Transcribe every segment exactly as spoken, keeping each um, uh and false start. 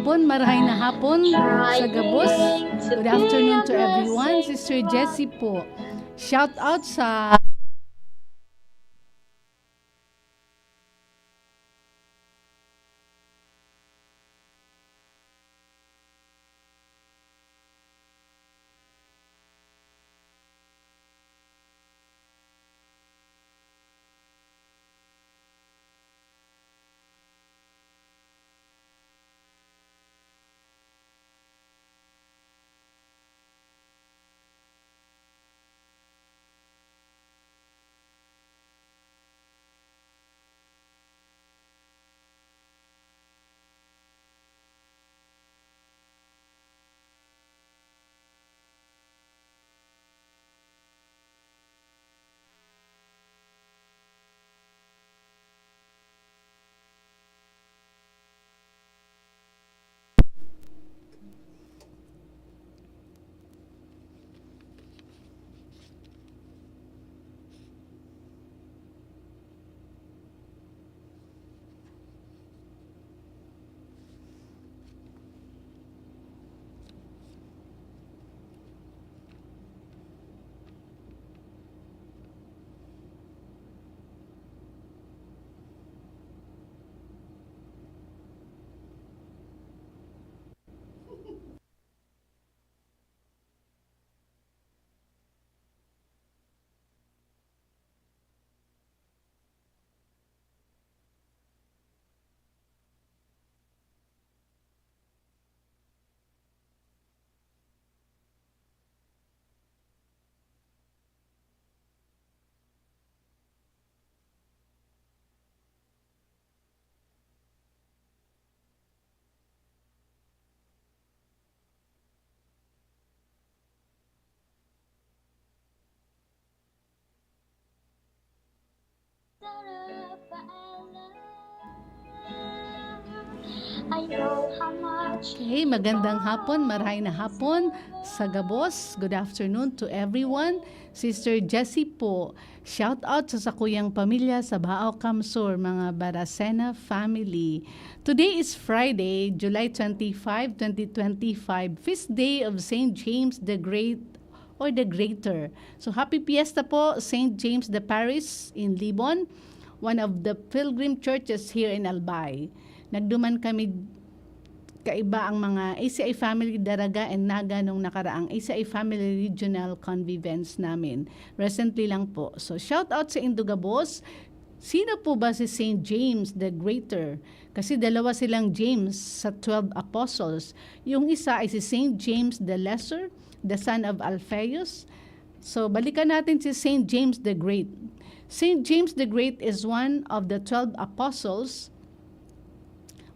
Hapon, marahay na hapon sa gabos. Good afternoon to everyone. Sister Jessie po. Shout out sa Okay, magandang hapon, marahay na hapon sa gabos. Good afternoon to everyone. Sister Jessie po. Shout out sa sakuyang pamilya sa Baao Camsur, mga Baracena family. Today is Friday, July twenty-five, twenty twenty-five, feast day of Saint James the Great or the Greater. So, happy fiesta po, Saint James de Paris in Libon, one of the pilgrim churches here in Albay. Nagduman kami kaiba ang mga A C I family Daraga and Naga nung nakaraang A C I family regional convivence namin. Recently lang po. So, shout out sa Indugabos. Sino po ba si Saint James the Greater? Kasi dalawa silang James sa twelve Apostles. Yung isa ay si Saint James the Lesser, the son of Alphaeus. So, balikan natin si Saint James the Great. Saint James the Great is one of the twelve Apostles,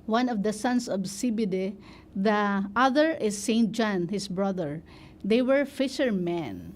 one of the sons of Zebedee. The other is Saint John, his brother. They were fishermen.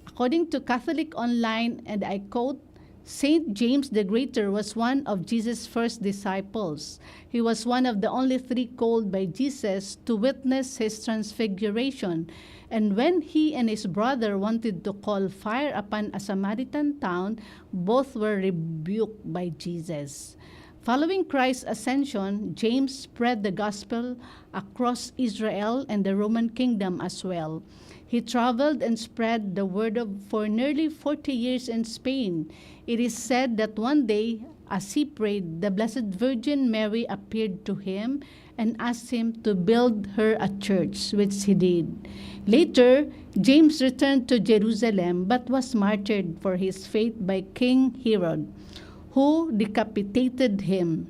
According to Catholic Online, and I quote, "Saint James the Greater was one of Jesus' first disciples. He was one of the only three called by Jesus to witness his transfiguration. And when he and his brother wanted to call fire upon a Samaritan town, both were rebuked by Jesus." Following Christ's ascension, James spread the gospel across Israel and the Roman kingdom as well. He traveled and spread the word of, for nearly forty years in Spain. It is said that one day, as he prayed, the Blessed Virgin Mary appeared to him and asked him to build her a church, which he did. Later, James returned to Jerusalem but was martyred for his faith by King Herod, who decapitated him.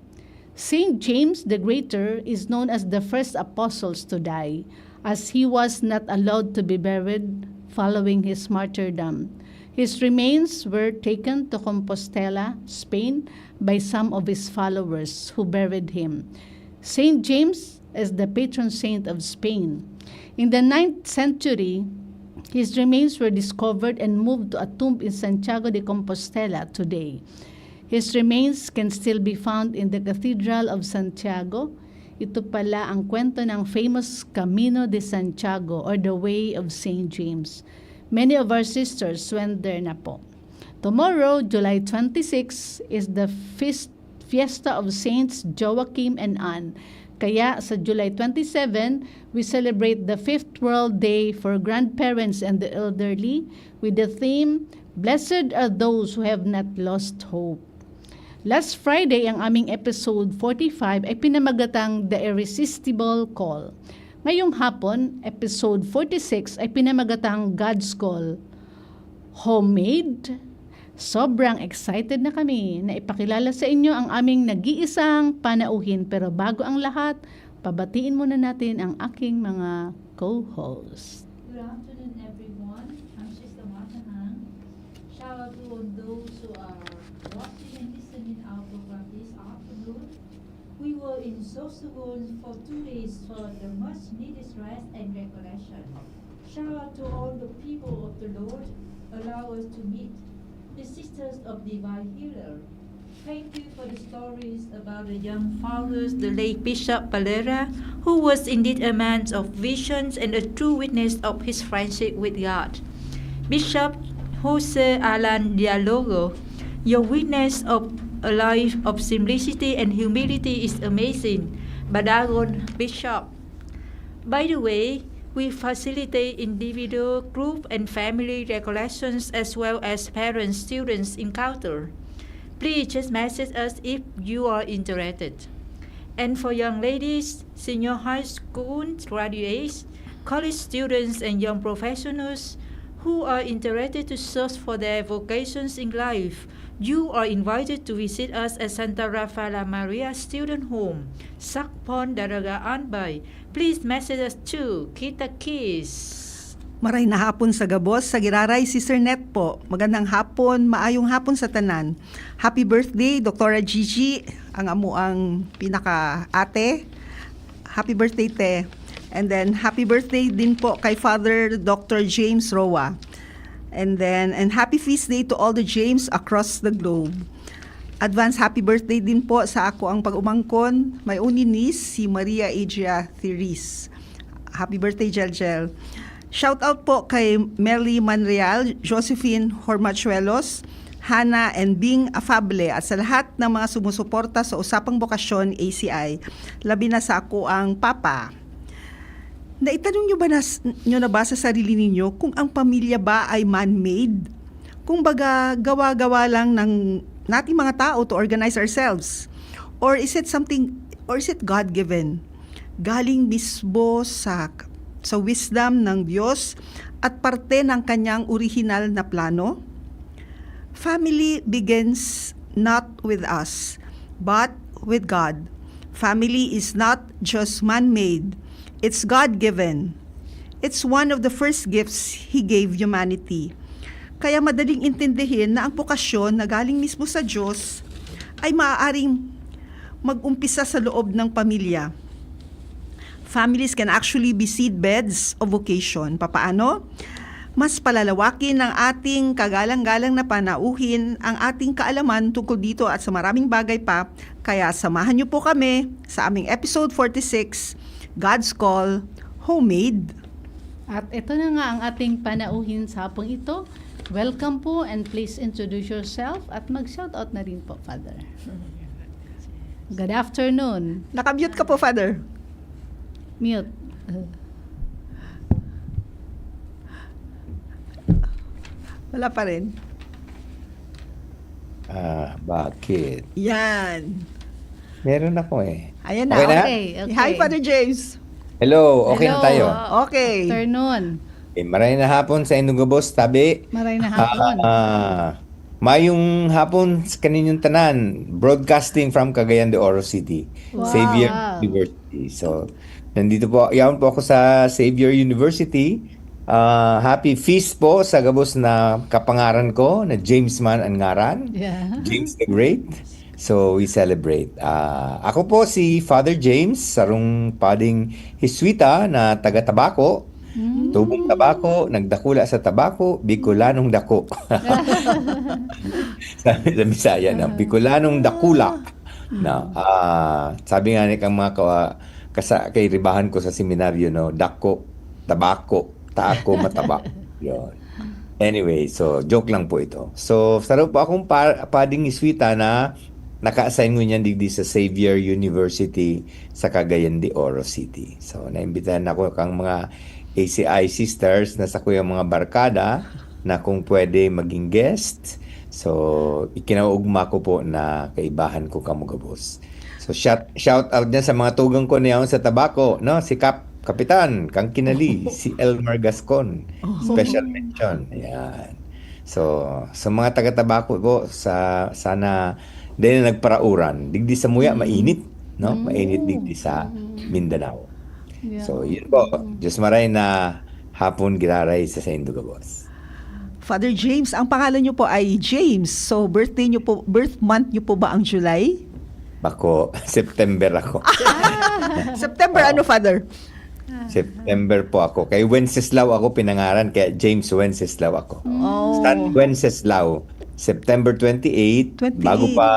Saint James the Greater is known as the first apostles to die, as he was not allowed to be buried following his martyrdom. His remains were taken to Compostela, Spain, by some of his followers who buried him. Saint James is the patron saint of Spain. In the ninth century, his remains were discovered and moved to a tomb in Santiago de Compostela today. His remains can still be found in the Cathedral of Santiago. Ito pala ang kwento ng famous Camino de Santiago or the Way of Saint James. Many of our sisters went there na po. Tomorrow, July twenty-six, is the feast, fiesta of Saints Joachim and Anne. Kaya sa July twenty-seven, we celebrate the Fifth World Day for Grandparents and the Elderly with the theme, "Blessed are those who have not lost hope." Last Friday, ang aming episode forty-five ay pinamagatang The Irresistible Call. Ngayong hapon, episode forty-six ay pinamagatang God's Call. Homemade? Sobrang excited na kami na ipakilala sa inyo ang aming nag-iisang panauhin, pero bago ang lahat, pabatiin muna natin ang aking mga co-host. Good afternoon, everyone. I'm Sister Martha Hang. Shout out to all those who are watching and listening our program this afternoon. We were in Sosubon for two days for the much needed rest and recollection. Shout out to all the people of the Lord allow us to meet the Sisters of Divine Healer. Thank you for the stories about the young fathers, the late Bishop Palera, who was indeed a man of visions and a true witness of his friendship with God. Bishop Jose Alan Dialogo, your witness of a life of simplicity and humility is amazing. Badagon, Bishop. By the way, we facilitate individual, group, and family recollections as well as parents-students encounter. Please just message us if you are interested. And for young ladies, senior high school graduates, college students, and young professionals who are interested to search for their vocations in life, you are invited to visit us at Santa Rafaela Maria Student Home, Sacpon, Daraga, Anbay. Please message us to Kita Kiss. Maray na hapon sa gabos, sa giraray, Sister Net po. Magandang hapon, maayong hapon sa tanan. Happy birthday, Doktora Gigi, ang amuang pinaka-ate. Happy birthday, te. And then, happy birthday din po kay Father Doctor James Roa. And then, and happy feast day to all the James across the globe. Advance happy birthday din po sa akoang pag-umangkon, my only niece, si Maria Adria Thiris. Happy birthday, Jelgel. Shout out po kay Melly Manreal, Josephine Hormachuelos, Hana and Bing Afable at sa lahat ng mga sumusuporta sa Usapang Bokasyon A C I, labi na sa akoang papa. Naitanong nyo ba na, nyo na ba sa sarili ninyo kung ang pamilya ba ay man-made? Kung baga, gawa-gawa lang ng nating mga tao to organize ourselves? Or is it something, or is it God-given? Galing mismo sa, sa wisdom ng Diyos at parte ng kanyang orihinal na plano? Family begins not with us, but with God. Family is not just man-made, it's God-given. It's one of the first gifts He gave humanity. Kaya madaling intindihin na ang bokasyon na galing mismo sa Diyos ay maaaring mag-umpisa sa loob ng pamilya. Families can actually be seedbeds of vocation. Papaano? Mas palalawakin ng ating kagalang-galang na panauhin ang ating kaalaman tungkol dito at sa maraming bagay pa. Kaya samahan niyo po kami sa aming episode forty-six, God's Call, Homemade. At ito na nga ang ating panauhin sa hapong ito. Welcome po and please introduce yourself at mag-shoutout na rin po, Father. Good afternoon. Nakamute ka po, Father. Mute. Wala pa rin. Ah, bakit? Yan. Meron ako eh. Ayan na. Okay na? Okay, okay. Hi, Father James. Hello, okay na Hello. tayo. Okay. Afternoon. Eh, maray na hapon sa inyong gabos, tabi. Maray na hapon. Ah, mayong hapon sa kaninyong tanan. Broadcasting from Cagayan de Oro City, Wow. Xavier University. So, nandito po, yaon po ako sa Xavier University. Ah, happy feast po sa gabos na kapangaran ko, na James man ang ngaran. Yeah. James the Great. So, we celebrate. Ah, ako po si Father James, sarong pading Jesuita na taga Tabaco. Mm. Tubong Tabaco, nagdakula sa Tabaco, Bicolanong dako. Sabi sa Bisaya na, Bicolanong dakula. No, ah, sabi nga ni kang mga kawa, kasa, kairibahan ko sa seminaryo, no, dako, tabako, tako, mataba. Yun. Anyway, so joke lang po ito. So, saro po akong pa, pading Jesuita na naka-assign ngunyan digdi sa Xavier University sa Cagayan de Oro City. So, naimbitahan ako kang mga A C I sisters na sakuyang mga barkada na kung pwede maging guest. So, ikinaugma ko po na kaibahan ko kamo gabos. So, shout, shout out dyan sa mga tugang ko na yaon sa Tabaco, no? Si Kap, Kapitan, kang Kinali, si Elmar Gascon. Special mention. Ayan. So, sa mga taga Tabaco po, sa, sana din na nagparauran. Digdi sa muya, mainit, no? Mainit digdi sa Mindanao. So, yun po. Diyos maray na hapon giraray sa saindo gabos. Father James, ang pangalan niyo po ay James. So, birthday niyo po, birth month niyo po ba ang July? Bako, September ako. September ano, Father? September po ako. Kay Wenceslao ako pinangaran, kaya James Wenceslao ako. Oh. San Wenceslao, September twenty-eight, Twenty-eight. Bago pa,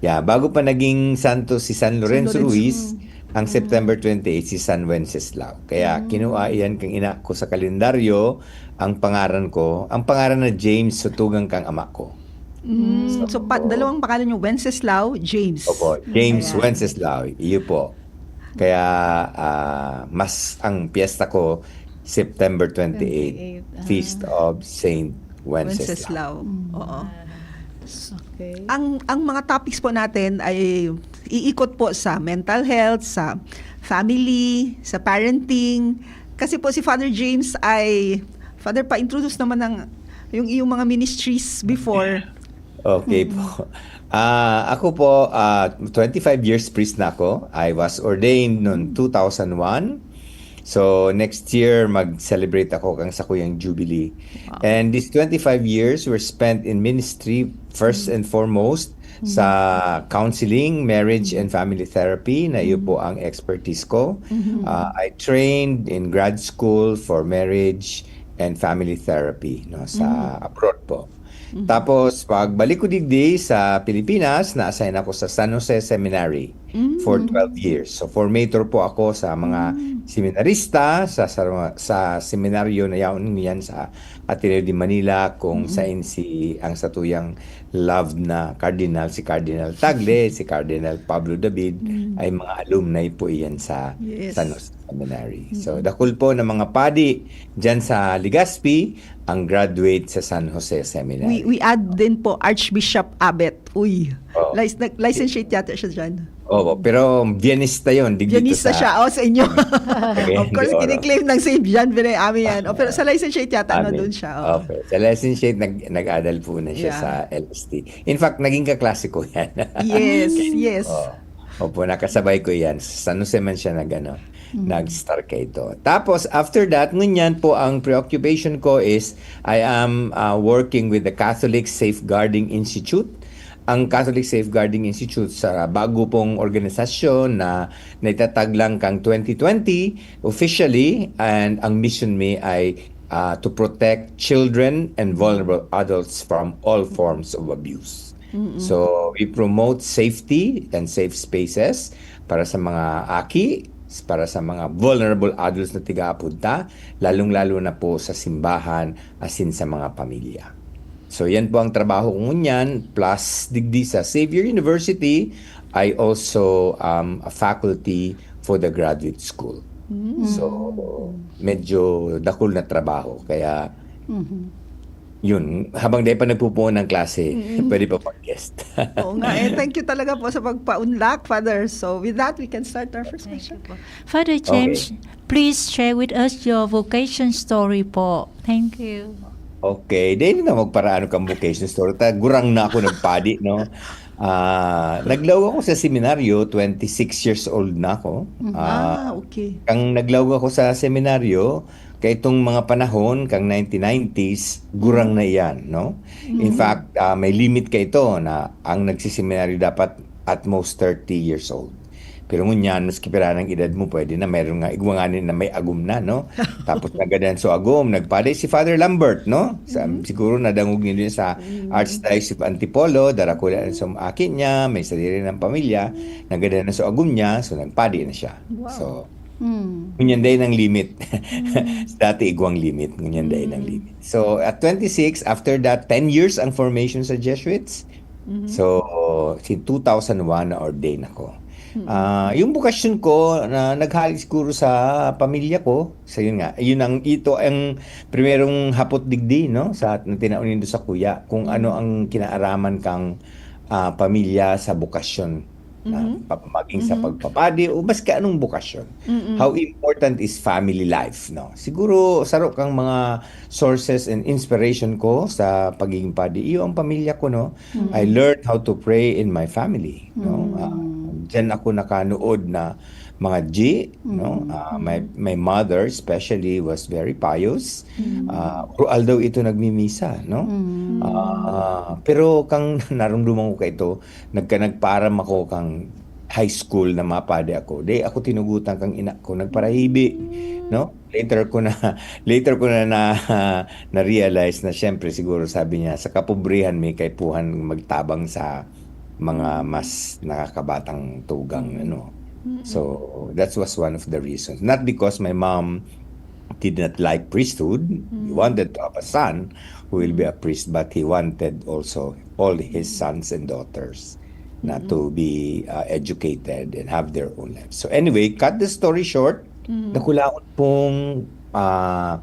yeah, bago pa naging santo si San Lorenzo Lorenzo. Ruiz, ang September twenty-eight si San Wenceslao. Kaya kinuha iyan kang ina ko sa kalendaryo, ang pangaran ko, ang pangaran na James, sutugan kang ama ko. Mm, so, pa, dalawang pangalan niyo, Wenceslao, James. Opo, James Ayan. Wenceslao, iyo po. Kaya ah, mas ang piyesta ko, September twenty-eight, Twenty-eight, ah. Feast of Saint Wenceslao. Wenceslao. Oo. Okay. Ang ang mga topics po natin ay iikot po sa mental health, sa family, sa parenting. Kasi po si Father James ay, Father, pa-introduce naman ng yung iyong mga ministries before. Okay po. Ah, ako po, ah, twenty-five years priest na ako. I was ordained noong two thousand one. So next year mag-celebrate ako kang sakuyang jubilee. And these twenty-five years were spent in ministry, first and foremost sa counseling, marriage and family therapy na iyo po ang expertise ko. Ah, I trained in grad school for marriage and family therapy, no, sa abroad po. Tapos pagbalik ko digdi sa Pilipinas, na-assign ako sa San Jose Seminary for twelve years. So formator po ako sa mga seminarista sa, sa sa seminaryo na yaon niyan sa Ateneo de Manila, kung sain si ang satuyang love na cardinal, si Cardinal Tagle, si Cardinal Pablo David, ay mga alumni po iyan sa Yes. San Jose Seminary. So dakul po na mga padi diyan sa Legazpi ang graduate sa San Jose Seminary. We, we add din po Archbishop Abet. Uy, Oo. lic- nag- licentiate yata siya dyan. Oo, pero Viennista yun. Digdi to Viennista sa siya. O, sa inyo. Of course, Oro. kiniklaim ng Saint John Vianney Army yan. O, pero sa licentiate yata, no, Amin. doon siya. O. Okay. Sa licentiate, nag, nag-adal po na siya Yeah. sa L S T. In fact, naging kaklase ko yan. Yes, yes. Oh. Opo, nakasabay ko yan. Sa San Jose man siya nag, ano, nag-start kay ito. Tapos, after that, ngunyan po, ang preoccupation ko is, I am uh, working with the Catholic Safeguarding Institute. Ang Catholic Safeguarding Institute sa bago pong organisasyon na naitatag lang kang twenty twenty officially, and ang mission mi ay uh, to protect children and vulnerable adults from all forms of abuse. So, we promote safety and safe spaces para sa mga aki, para sa mga vulnerable adults na tig-aapunta, lalong-lalo na po sa simbahan, asin sa mga pamilya. So, yan po ang trabaho ko ngunyan. Plus, digdi sa Xavier University, I also um, a faculty for the graduate school. So, medyo dakul na trabaho. Kaya, yun, habang di pa nagpupuon ng klase, pwede pa mag-guest. Oo nga. Eh, thank you talaga po sa pagpa-unlock, Father. So, with that, we can start our first question. Father James, please share with us your vocation story po. Thank you. Okay, dahil na magparaano kang vocation story. Ta, gurang na ako nagpadi, no? Ah, naglaog ako sa seminaryo, twenty-six years old na ako. Ah, okay. Kang naglaog ako sa seminaryo, kay itong mga panahon, kang nineteen nineties, gurang na iyan, no? In fact, ah, may limit ka ito na ang nagsiseminaryo dapat at most thirty years old. Pero ngunyan, maski pira ng edad mo, pwede na, mayroon nga igwa nga ni na may agom na, no? Tapos nagadan so agom, nagpadi si Father Lambert, no? Sa, siguro nadangog niyo din sa Archdiocese of Antipolo, darakula na sa aki niya, may sadiri ng pamilya, nagadan na so agom niya, so nagpadi na siya. So, ngunyan dahil ng limit. Dati igwang limit, ngunyan dahil ng limit. So, at twenty-six, after that, ten years ang formation sa Jesuits. Mhm. So, si two thousand one na-ordain ako. Mm. Ah, yung bokasyon ko na naghali siguro sa pamilya ko, sa yun nga, yun ang, ito ang primerong hapot digdi, no, sa, na tinao nindo sa kuya, kung ano Mm. ang kinaaraman kang, ah, pamilya sa bokasyon na Mhm. pa-, maging sa Mhm. pagpapadi o maski anong bokasyon. Mm-mm. How important is family life, no? Siguro, saro kang mga sources and inspiration ko sa pagiging padi, iyo ang pamilya ko, no? Mm. I learned how to pray in my family, no? Mm. Ah, diyan ako nakanood na mga G, no? Mm. Ah, my, Mm. my mother especially was very pious. Mm. Ah, oro aldaw ito nagmimisa, no? Mm. Ah, pero kang narumduman ko kaito, nagka-, nagpaaram ako kang high school na mapadi ako. Di ako tinugutan kang ina ko, nagparahibi, Mm. no? Later ko na, later ko na, na, na-realize na siyempre siguro sabi niya, "Sa kapobrihan may kaipuhan magtabang sa mga mas nakakabatang tugang," Mm. ano. Mm. So, that was one of the reasons. Not because my mom did not like priesthood. He Mm. wanted to have a son who will be Mm. a priest, but he wanted also all his sons and daughters na Mm. to be, uh, educated and have their own lives. So anyway, cut the story short, Mm. dakulaon pong, ah,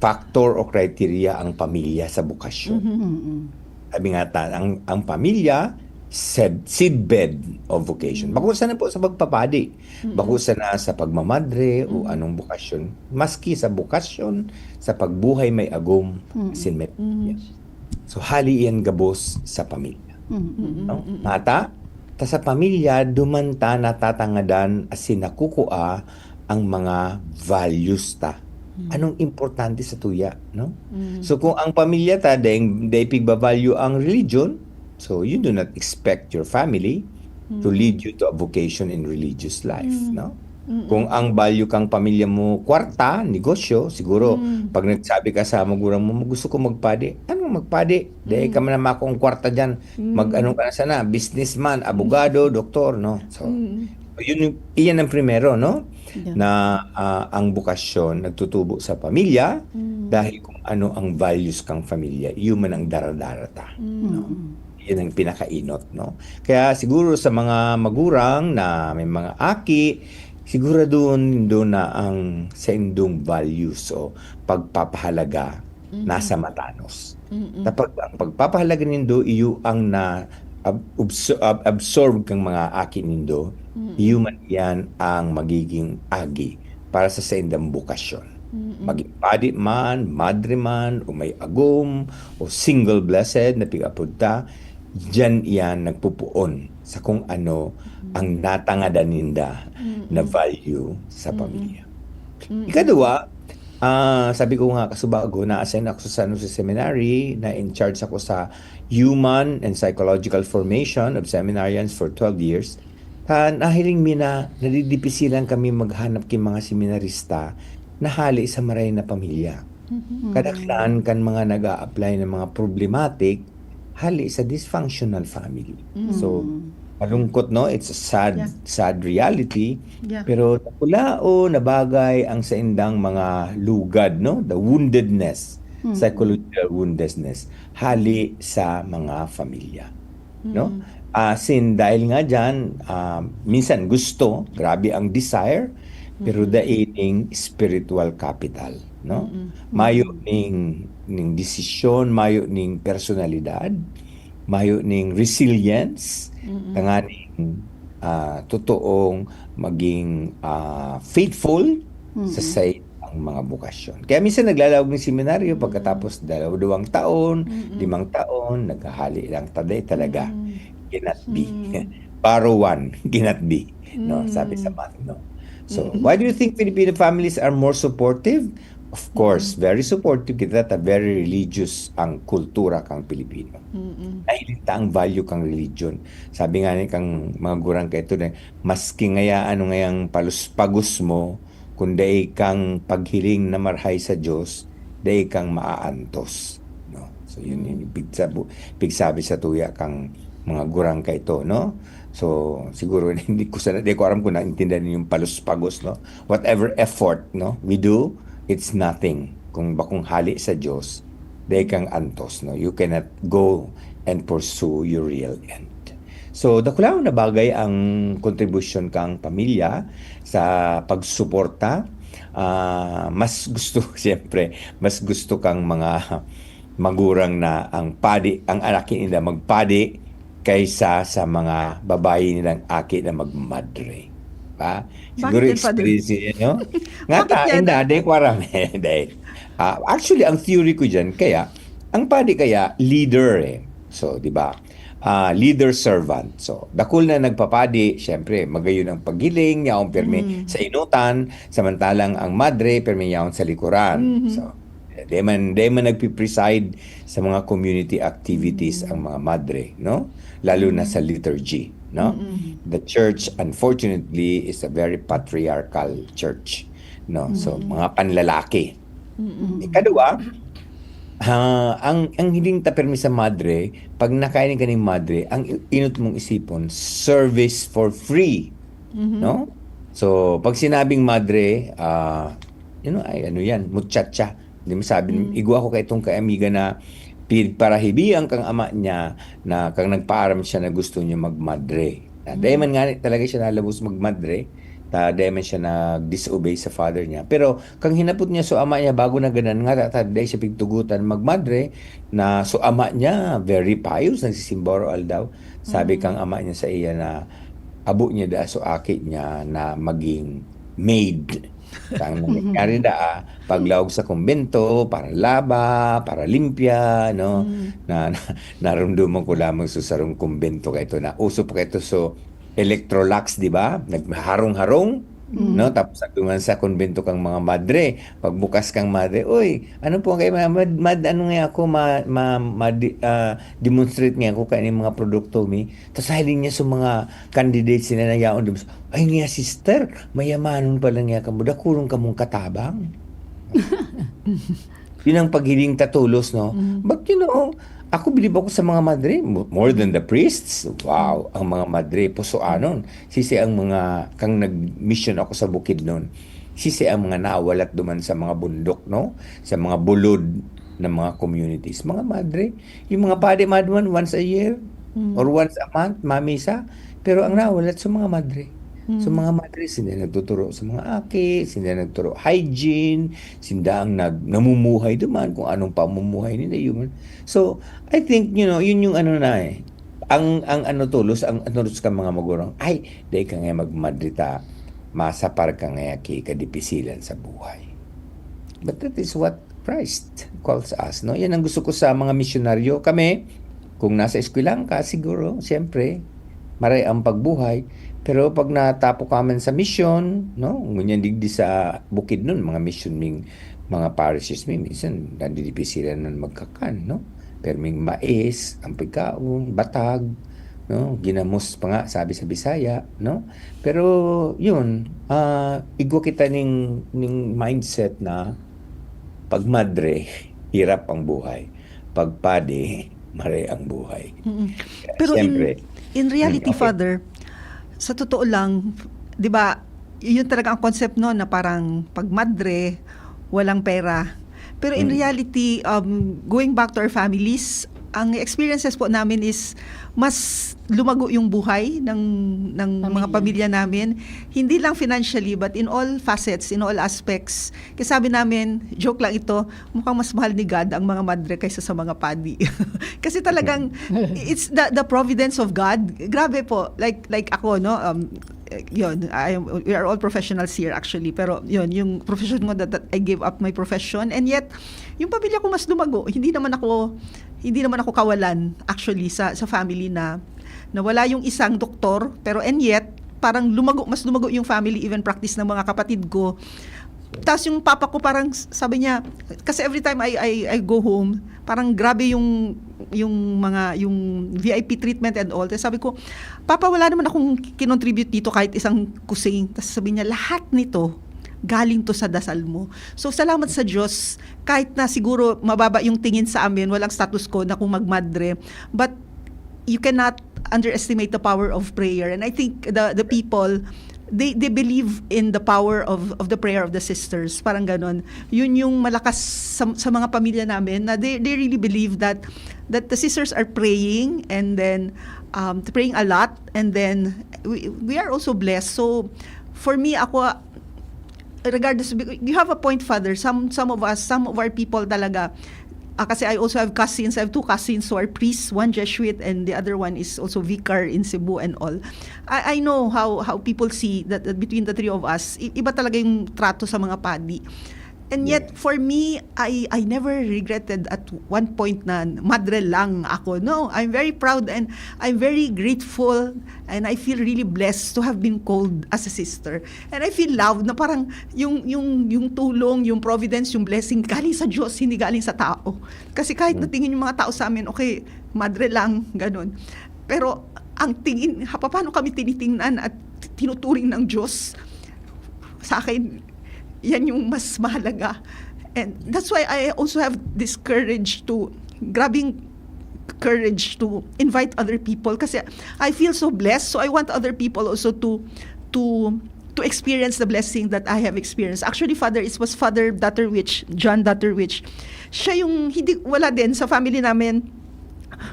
factor o criteria ang pamilya sa bokasyon. Mhm. Mm. Sabi nga ta-, ang, ang pamilya, sed-, seedbed of vocation. Mm. Bako sana po sa pagpapadi, Mm. bako sana sa pagmamadre o Mm. anong bokasyon, maski sa bokasyon, sa pagbuhay may agom, Mm. asin may Mm. pamilya. So, hali iyan gabos sa pamilya. Mm, mm, No? mm, mm. Mata, ta sa pamilya, duman ta natatangadan asin nakukua ang mga values ta. Mm. Anong importante sa tuya, no? Mm. So, kung ang pamilya ta, dai, dai pigba-value ang religion, so you do not expect your family to Mm. lead you to a vocation in religious life, Mm. no? Mm. Kung ang value kang pamilya mo, kwarta, negosyo, siguro, Mm. pag nagsabi ka sa magulang mo, "Gusto ko magpadi." Anong magpadi? Dai Mm. ka man na makuang kwarta diyan. Mm. Mag-ano ka na sana, businessman, abogado, doktor, no? So, Mm. yun yung, iyan ang primero, no? Yeah. Na, ah, ang bokasyon nagtutubo sa pamilya Mm. dahil kung ano ang values kang pamilya, yun man ang daradara ta, Mm. no? Mm. Yun ang pinakainot, no? Kaya siguro sa mga magurang na may mga aki, siguradon nindo na ang saindong values o pagpapahalaga Mm. nasa matanos. Mm. Kapag ang pagpapahalaga nindo, iyo ang na ab-, obso-, ab-, absorb kang mga aki nindo, Mm. iyo man iyan ang magiging agi para sa saindang bokasyon. Mm. Maging padi man, madre man, o may agom, o single blessed na pig-apod ta, diyan iyan nagpupuon sa kung ano Mm. ang natangadan ninda Mm. na value sa Mm. pamilya. Mm. Ikaduwa, ah, sabi ko nga kasubago, na-assign ako sa San Jose Seminary, na in charge ako sa human and psychological formation of seminarians for twelve years. Ta nahiling mi na nadidipisilan kami maghanap ki mga seminarista na hali sa maray na pamilya. Mhm. Kadaklan kan mga nag-a-apply na mga problematic, hali sa dysfunctional family. Mm. So, malungkot, no? It's a sad, Yeah. sad reality. Yeah. Pero dakulaon na bagay ang saindang mga lugad, no? The woundedness, Mm. psychological woundedness, hali sa mga pamilya, no? Mm. Asin dahil nga diyan, ah, minsan gusto, grabe ang desire, pero Mm. dai ning spiritual capital, no? Mm. Mayo Mm. ning, ning desisyon, mayo ning personalidad, mayo ning resilience, Mm. tanganing, ah, totoong maging, ah, faithful sa Mm. saindang mga bokasyon. Kaya minsan naglalaog ning seminaryo, Mm. pagkatapos dalawa, duwang taon, Mm. limang taon, naghahali lang ta, dai talaga. Mm. Cannot be. Mm. Borrow one, cannot be, no? Sabi sa Mm. math, no? So, Mm. why do you think Filipino families are more supportive? Of course, Mm. very supportive kita ta very religious ang kultura kang Pilipino. Mm. Nahiling ta ang value kang religion. Sabi nga ni kang mga gurang kaito na, "Maski ngaya ano ngayang paluspagos mo, kung dai kang paghiling na marhay sa Dios, dai kang maaantos." No? So, yun yung pigsabu-, pigsabi sa tuya kang mga gurang kaito, no? So, siguro, hindi ko sana, di ko aram kung naintindihan niyo yung paluspagos, no? Whatever effort, no, we do, it's nothing. Kung bakong hali sa Dios, dai kang antos, no? You cannot go and pursue your real end. So, dakulaon na bagay ang kontribusyon kang pamilya sa pagsuporta. Ah, mas gusto, siyempre, mas gusto kang mga magurang na ang padi, ang anak nila magpadi kaysa sa mga babayi nilang aki na magmadre. Ba? Siguro Bakit yan, Father? Experience niyo, no? Nga Bakit ta, yan? Hindi, hindi ko aram eh. Hindi. Ah, actually, ang theory ko dyan, kaya, ang padi kaya, leader eh. So, di ba? Ah, leader-servant. So, dakul na nagpapadi, syempre, magayon ang paghiling, yaon pirmi Mm. sa inutan, samantalang ang madre, pirmi yaon sa likuran. Mhm. So, di man, di man nagpipreside sa mga community activities Mm. ang mga madre, no? Lalo na Mm. sa liturgy, no? Mm-mm. The church, unfortunately, is a very patriarchal church, no? So, Mm. mga panlalaki. Mm-mm. Ikadua, ha, ang, ang hiling ta pirmi sa madre, pag nakain ka ning madre, ang i-, inot mong isipon, service for free, Mhm. no? So, pag sinabing madre, ah, you know, ay, ano yan, muchacha. Di mo sabi, Mm. igwa ko kay itong kaamiga na pigparahibian kang ama niya na kang nagpaaram siya na gusto niya magmadre. Na, Mm. dahil man nga talaga siya nalabos magmadre, ta, dahil man siya nag-disobey sa father niya. Pero kang hinapot niya so ama niya bago nagadan nga, ta, ta, dahil siya pigtugutan magmadre, na so ama niya, very pious, nagsisimba araw-aldaw. Sabi Mm. kang ama niya sa iya na abo niya da so aki niya na maging maid. Ang nangyari da, ah, paglaog sa kumbento, para laba, para limpya, no? Mm. Na, na, narumduman ko lamang sa sarong kumbento kaito na uso pa kaito, so, Electrolux, di ba? Nagharong-harong, Mm. no? Tapos nagduman sa kumbento kang mga madre. Pagbukas kang madre, "Uy, ano po kayo, ma-, mad-, mad-, ano nga ako, ma-, ma-, ma-, di-, ah, demonstrate nga ako kaning mga produkto mi." Tas hiling niya sa mga candidates na nayaon, di ba? "Ay nga, sister, mayamanon pala nga kamo, dakulon kamong katabang." Yun ang paghiling ta tolos, no? Mm. But, you know, ako bilib ako sa mga madre, mo-, more than the priests. Wow, ang mga madre, pusoanon. Sisi ang mga, kang nag-mission ako sa Bukidnon, sisi ang mga nawalat duman sa mga bundok, no? Sa mga bulod na mga communities. Mga madre, yung mga padi, madman, once a year Mm. or once a month, mamisa. Pero ang nawalat sa mga madre. So, Mm. mga madre, sinda nagtuturo sa mga aki, sinda nagturo hygiene, sinda ang nag-, namumuhay duman kung anong pamumuhay nila, yun. So, I think, you know, yun yung ano na eh. Ang, ang ano tolos, ang ano tolos ka mga magurang, "Ay, dai ka nga magmadre ta, masapar ka nga ki kadipisilan sa buhay." But that is what Christ calls us, no? Yan ang gusto ko sa mga misyonaryo. Kami, kung nasa eskwelahan ka, siguro, siyempre, maray ang pagbuhay. Pero pag natapo ka man sa misyon, no? Ngunyan digdi sa Bukidnon, mga misyon ming mga parishes mi, minsan nandidipisilan man magkakan, no? Pero ming mais, ang pagkaon, batag, no? Ginamos pa nga, sabi sa Bisaya, no? Pero, yun, ah, igwa kita ning, ning mindset na pag madre, hirap ang buhay. Pag padi, maray ang buhay. Mm-mm. Kaya Pero in, siyempre, in reality, mm, okay. Father, sa totoo lang, di ba, yun talaga ang concept, no, na parang pag madre, walang pera. Pero in Mm. reality, um, going back to our families, ang experiences po namin is mas lumago yung buhay ng, ng mga Pamilya. pamilya namin. Hindi lang financially, but in all facets, in all aspects. Kaya sabi namin, joke lang ito, mukhang mas mahal ni God ang mga madre kaysa sa mga padi. Kasi talagang, it's the, the providence of God. Grabe po. Like, like ako, no? Um, yun, I am, we are all professionals here actually. Pero yun, yung profession ko, that, that I gave up my profession. And yet, yung pamilya ko mas lumago. Hindi naman ako, hindi naman ako kawalan actually sa, sa family na, na wala yung isang doktor. Pero and yet, parang lumago, mas lumago yung family, even practice ng mga kapatid ko. Tas yung papa ko parang s-, sabi niya, kasi every time I, I, I go home, parang grabe yung, yung mga, yung V I P treatment and all. Tas sabi ko, "Papa, wala naman akong kinontribute dito kahit isang kusing." Tas sabi niya, "Lahat nito, galing to sa dasal mo." So, salamat sa Diyos, kahit na siguro mababa yung tingin sa amin, walang status ko na kung magmadre, but you cannot underestimate the power of prayer. And I think the, the people, they they believe in the power of of the prayer of the sisters, parang ganon. Yun yung malakas sa, sa mga pamilya namin, na they they really believe that that the sisters are praying, and then um praying a lot, and then we we are also blessed. So for me, ako, regardless, you have a point, Father. Some some of us, some of our people talaga, ah, kasi I also have cousins. I have two cousins who are priests, one Jesuit and the other one is also vicar in Cebu and all. I I know how how people see that, that between the three of us, i- iba talaga yung trato sa mga padi. And yet, for me, I I never regretted at one point na madre lang ako. No, I'm very proud and I'm very grateful, and I feel really blessed to have been called as a sister. And I feel loved, na parang yung yung yung tulong, yung providence, yung blessing galing sa Diyos, hindi galing sa tao. Kasi kahit natingin yung mga tao sa amin, okay, madre lang, ganun. Pero ang tingin, ha, paano kami tinitingnan at tinuturing ng Diyos? Sa akin, yan yung mas mahalaga. And that's why I also have this courage to, grabing courage to invite other people kasi I feel so blessed. So I want other people also to to to experience the blessing that I have experienced. Actually, Father, it was Father Dutterwich, John Dutterwich. Siya yung, hindi, wala din sa family namin.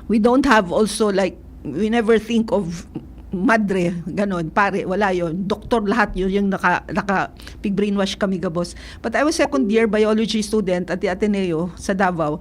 We don't have also, like, we never think of madre, ganon, pare, wala yon. Doktor lahat yun, yung naka, naka, pig-brainwash kami gabos. But I was second year biology student at the Ateneo sa Davao.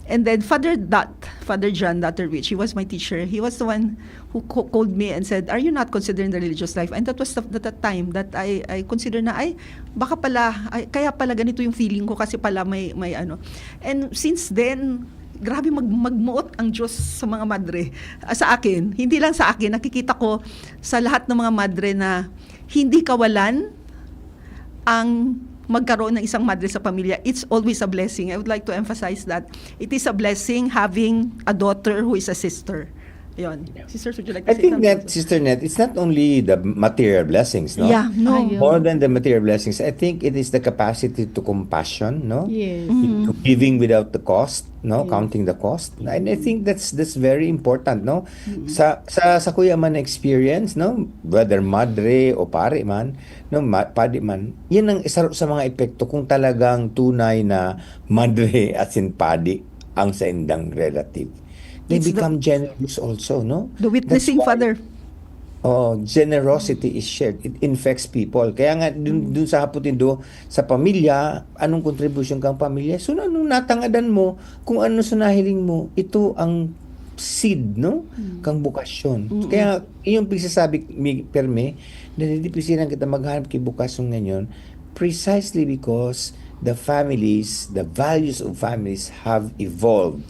And then Father Dot, Father John Dutterwich, he was my teacher. He was the one who co- called me and said, "Are you not considering the religious life?" And that was the, the, the time that I, I consider na, ay, baka pala, ay, kaya pala ganito yung feeling ko kasi pala may, may ano. And since then, grabe mag, magmuot ang Diyos sa mga madre. Ah, sa akin, hindi lang sa akin, nakikita ko sa lahat ng mga madre na hindi kawalan ang magkaroon ng isang madre sa pamilya. It's always a blessing. I would like to emphasize that it is a blessing having a daughter who is a sister. Yon. Sisters, would you like to I say think something? That, Sister Net, it's not only the material blessings, no? Yeah, no. Ayun. More than the material blessings, I think it is the capacity to compassion, no? Yes. To giving without the cost, no? Counting the cost. And I think that's that's very important, no? Sa sa sa kuya man experience, no? Whether madre o pare man, no, ma- padi man, yan ang isa sa mga epekto kung talagang tunay na madre at sin padi ang saindang relative. They It's the- become generous also, no? The witnessing, That's why- Father. Oh, generosity is shared. It infects people. Kaya nga, dun, dun sa hapot nindo, sa pamilya, anong contribution kang pamilya? So, anong natangadan mo, kung ano sa nahiling mo, ito ang seed, no? Kang bukasyon. Kaya, yung pagsasabi, mi- perme, nadidipisilan kita maghanap kay bukasyon ngayon, precisely because the families, the values of families have evolved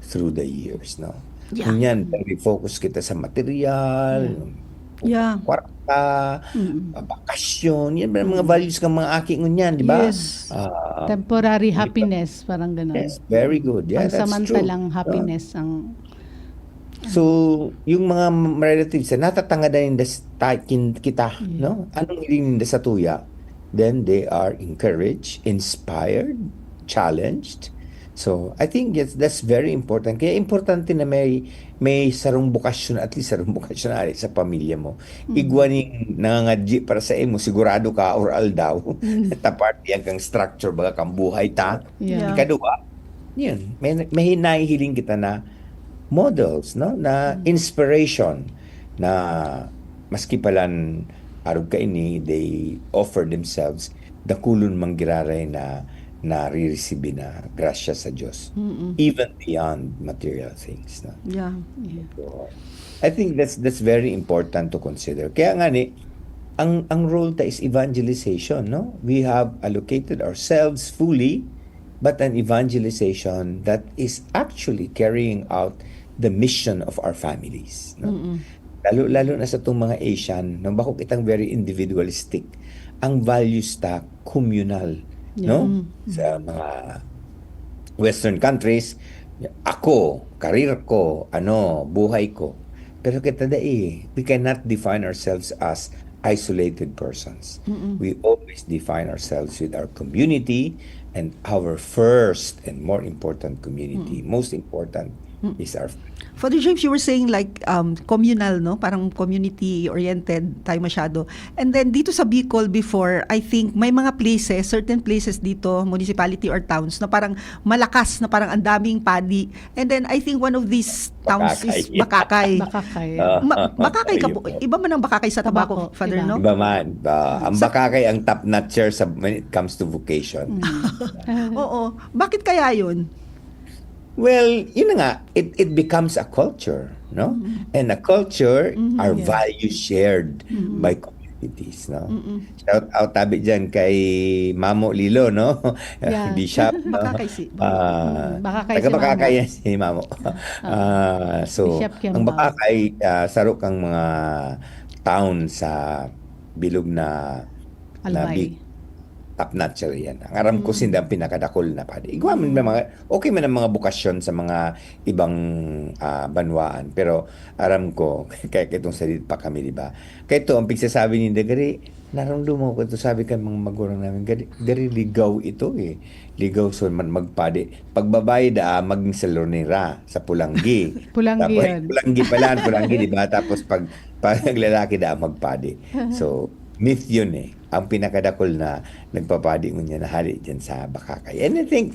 through the years, no? Yeah. Ngunyan, very focus kita sa material, Yeah. kwarta, bakasyon, yan ba ang mga values ng mga aki ngunyan, di ba? Yes. Ah, Temporary hindi pa- happiness, parang gano'n. Yes, very good. Yeah, that's true. Pansamantalang Ah. Happiness ang So, yung mga relatives na natatangadan ninda s- ta- kin- kita, no? Anong hiling ninda sa tuya? Then they are encouraged, inspired, challenged. So, I think that's, that's very important. Kaya importante na may may sarong bukasyon, at least sarong bukasyon ari sa pamilya mo. Igwa ning nangangadyi para sa imo, sigurado ka or aldaw. Ta parte yan kang structure, baga kang buhay ta. Yeah. Ikadua, yun, may, may nahihiling kita na models, no? Na inspiration na maski palan arog kaini, they offer themselves, dakulon man giraray na nariresibi na grasya sa Diyos, even beyond material things, no? Yeah. So, I think that's that's very important to consider. Kaya nga ni, ang ang role ta is evangelization, no? We have allocated ourselves fully, but an evangelization that is actually carrying out the mission of our families, no? Lalo-lalo na sa itong mga Asian, no, bako kitang very individualistic. Ang values ta communal, no? Sa mga Western countries, ako, career ko, ano, buhay ko. Pero kita dai, we cannot define ourselves as isolated persons. We always define ourselves with our community, and our first and more important community, most important, is our family. Father James, you were saying like um, communal, no? Parang community-oriented tayo masyado. And then dito sa Bicol before, I think may mga places, certain places dito, municipality or towns, na parang malakas, na parang ang daming padi. And then I think one of these towns is Bakakay. Bakakay. Bakakay. Ah, Ma- Bakakay ka po. Iba man ang Bakakay sa Tabaco, Father, no? Iba man. Ah, ang Bakakay ang top notcher sa when it comes to vocation. Oo. Bakit kaya yun? Well, yun na nga, it, it becomes a culture, no? And a culture are values shared by communities, no? Shout out tabi dyan kay Mamo Lilo, no? Yeah. Bishop, no? Bakakay si- Ah, Mm, Bakakay taga si Mamo. Bakakay yan si Mamo. Ah, so, Bishop Kiambao. Ang Bakakay, ah, saro kang mga town sa bilog na na Albay. big top notcher yan. Ang aram ko sinda ang pinakadakol na padi. Igwa man may mga, okay man ang mga bukasyon sa mga ibang ah, banwaan. Pero aram ko, kaya itong salit pa kami, di ba? Kaya ito, ang pigsasabi ni Dagari, narumduman ko ito, sabi ka mga magurang namin, gari, gari ligaw ito eh. Ligaw so man magpadi. Pagbabae daa, maging salonera sa Pulanggi. Pulanggi Tapos, yan. Pulanggi pala, Pulanggi, di ba? Tapos pag, pag naglalaki daa, magpadi. So, myth yun eh. Ang pinakadakol na nagpapadi ngunyan na hali dyan sa Bakakay. And I think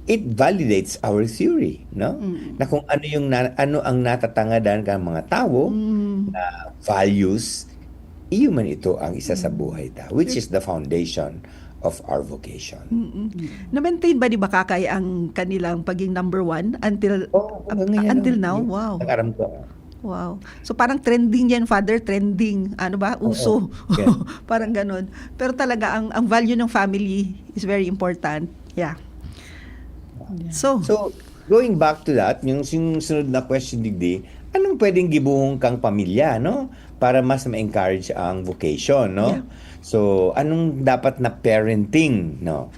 it validates our theory, no? Na kung ano yung na, ano ang natatangadan ka mga tawo na values, iyo man ito ang isa sa buhay ta, which is the foundation of our vocation. Na-maintain ba ni Bakakay ang kanilang pagiging number one until Oh, hanggang ngayon, until no? now? Yun, Wow. Ang aram ko. Wow. So parang trending yan, Father, trending. Ano ba? Uso. Yeah. Parang ganun. Pero talaga, ang, ang value ng family is very important. Yeah. So, So, going back to that, yung, yung sunod na question, digdi, anong pwedeng gibuhong kang pamilya, no? Para mas ma-encourage ang vocation, no? Yeah. So, anong dapat na parenting, no?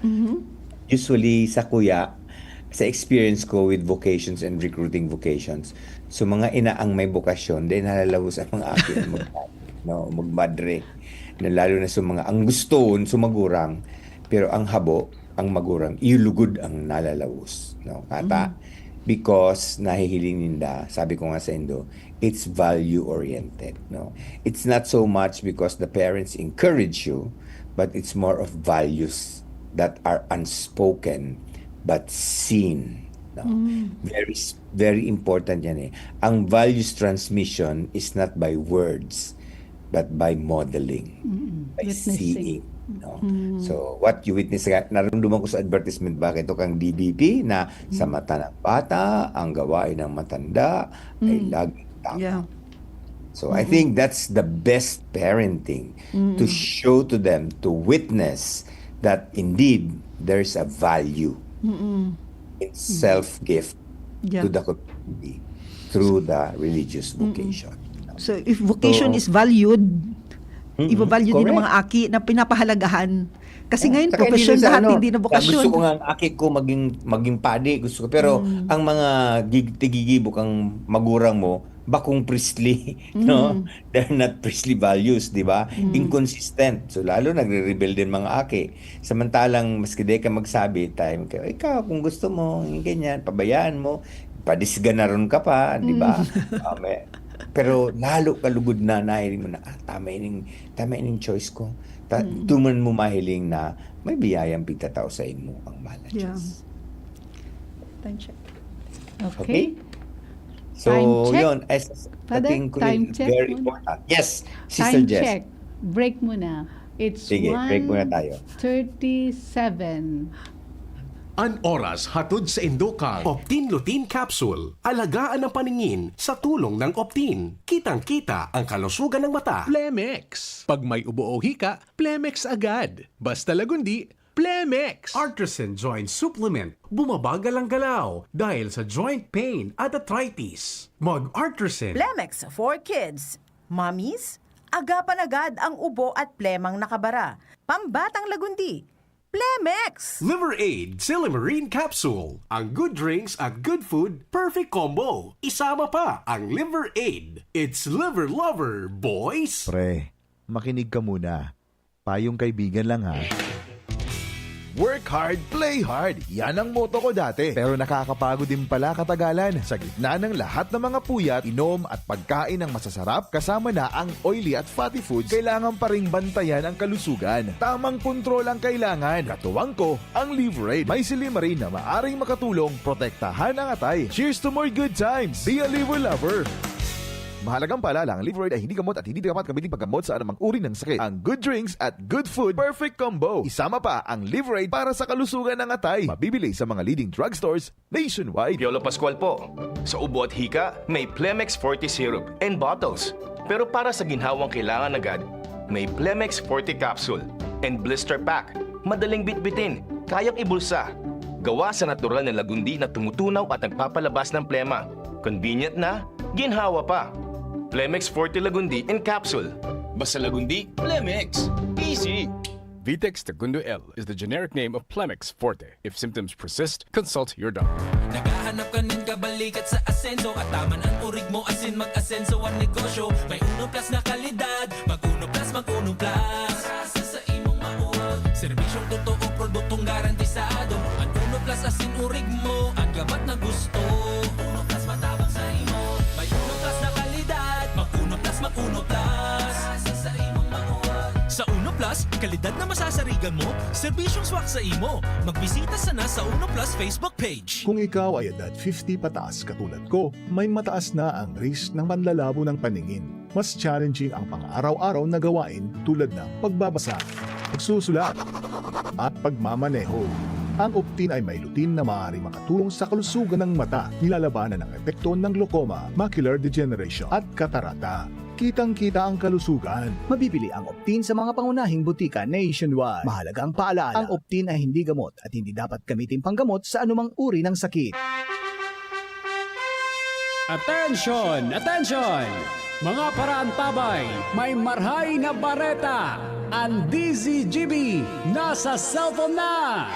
Usually, sa kuya, sa experience ko with vocations and recruiting vocations, so mga ina ang may bokasyon, then nalalawos ang mga aki na mag, no, magmadre. Na lalo na sa mga, ang gusto, sa magurang, pero ang habo, ang magurang, iyulugod ang nalalawos. No? Kata, because nahihiling ninda, sabi ko nga sa indo, it's value-oriented. No? It's not so much because the parents encourage you, but it's more of values that are unspoken but seen. No? Very s- very important yan eh. Ang values transmission is not by words but by modeling, by Witnessing. Seeing. No? So, what you witness, nga, narumduman ko sa advertisement, bakit ito kang D B P, na sa mata ng bata, ang gawain ng matanda ay laging tama. Yeah. So I think that's the best parenting, to show to them, to witness that indeed there's a value in self-gift Yeah. to the community through the religious vocation. So if vocation So- is valued, Mm-mm, iba-value din ng correct. Mga aki na pinapahalagahan. Kasi ngayon, Saka hindi profesyon rin sa lahat, ano, hindi na na bokasyon. Gusto ko nga ang aki ko maging, maging padi, gusto ko. Pero ang mga gig, tigigibok ang magurang mo, bakong priestly, no? They're not priestly values, di ba? Inconsistent. So lalo nagre-rebel din mga aki. Samantalang maski di ka magsabi, time ka, ikaw kung gusto mo, yung ganyan, pabayaan mo, padisganaron ka pa, di ba? Ah, may- pero lalo ka lugod na, nahiling mo na, ah, tama ining, tama ining choice ko. Ta- Duman mo mahiling na may biyayang pigtatao sa imo ang mahal na Yeah. Diyos. Time check. Okay. So, Time check. yun, as Father, tingin ko time yun, check very muna. Important. Yes, Sister Time Jess. Check. Break muna. It's Sige, break muna tayo. one thirty-seven. An oras hatod sa indo kang Optin Lutein Capsule. Alagaan ang paningin sa tulong ng Optin. Kitang-kita ang kalusugan ng mata. Plemex. Pag may ubo o hika, Plemex agad. Basta Lagundi, Plemex. Artisan Joint Supplement. Bumabagal ang galaw dahil sa joint pain at arthritis. Mag-Artisan. Plemex for kids. Mommies, agapan agad ang ubo at plemang nakabara. Pambatang Lagundi, Plemex! Liver Aid Silimarine Capsule. Ang good drinks at good food, perfect combo. Isama pa ang Liver Aid. It's Liver Lover, boys! Pre, makinig ka muna. Payong kaibigan lang ha. Work hard, play hard. Yan ang motto ko dati. Pero nakakapagod din pala katagalan. Sa gitna ng lahat ng mga puyat, inom at pagkain ng masasarap, kasama na ang oily at fatty foods, kailangan pa ring bantayan ang kalusugan. Tamang kontrol ang kailangan. Katuwang ko, ang Liverade. May silymarin na maaring makatulong protektahan ang atay. Cheers to more good times! Be a Liver Lover! Mahalagang paalala, ang Liverade ay hindi gamot at hindi dapat gamitin paggamot sa anumang uri ng sakit. Ang good drinks at good food, perfect combo. Isama pa ang Liverade para sa kalusugan ng atay. Mabibili sa mga leading drugstores nationwide. Piolo Pascual po. Sa ubo at hika, may Plemex Forte Syrup and bottles. Pero para sa ginhawang kailangan agad, may Plemex Forte Capsule and Blister Pack. Madaling bitbitin, kayang ibulsa. Gawa sa natural na lagundi na tumutunaw at nagpapalabas ng plema. Convenient na, ginhawa pa. Plemex Forte Lagundi in Capsule. Basta Lagundi, Plemex. Easy! Vitex Tagundo L is the generic name of Plemex Forte. If symptoms persist, consult your doctor. Naghahanap ka nin kabalikat sa asenso. Ataman an urig mo asin mag-asenso an negosyo. May uno plus na kalidad. Mag uno plus, mag uno plus. Sa imong mauwag. Serbisyong totoo, produktong garantisado. An uno plus asin urig mo, an gabat na gusto. Uno plus matabang sa imo. May uno plus na kalidad. Mag uno plus, mag uno plus. Sa imong mauwag. Sa uno plus, kalidad na masasarigan mo, serbisyong swak sa imo. Magbisita sana sa uno plus Facebook page. Kung ikaw ay edad fifty pataas katulad ko, may mataas na ang risk ng panlalabo ng paningin. Mas challenging ang pang-araw-araw na gawain tulad ng pagbabasa, pagsusulat, at pagmamaneho. Ang Optin ay may lutein na maaaring makatulong sa kalusugan ng mata, nilalabanan ang epekto ng glaucoma, macular degeneration, at katarata. Kitang-kita ang kalusugan. Mabibili ang Optin sa mga pangunahing butika nationwide. Mahalagang paalala, ang Optin ay hindi gamot at hindi dapat gamitin panggamot sa anumang uri ng sakit. Attention! Attention! Mga paraantabay, may marhay na bareta! Ang D Z G B nasa cellphone na!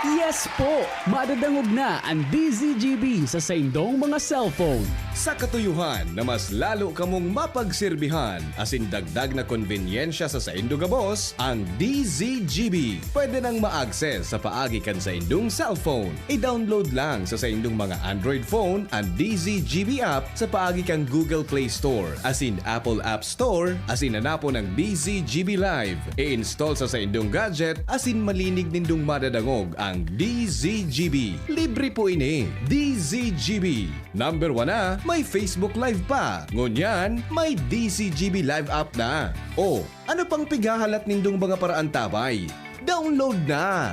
Yes po! Madadangog na ang D Z G B sa saindong mga cellphone. Sa katuyuhan na mas lalo kamong mapagserbihan asin dagdag na konbenyensya sa saindo gabos, ang D Z G B pwede nang ma-access sa paagi kan saindong cellphone. I-download lang sa saindong mga Android phone an D Z G B app sa paagi kan Google Play Store asin Apple App Store asin hanapon ang D Z G B Live. I-install sa saindong gadget asin malinig nindong madadangog ang D Z G B. Libre po ini. D Z G B. Number one na, may Facebook Live pa. Ngunyan, may D Z G B Live app na. O, ano pang pighahalat nindong mga paraantabay? Download na!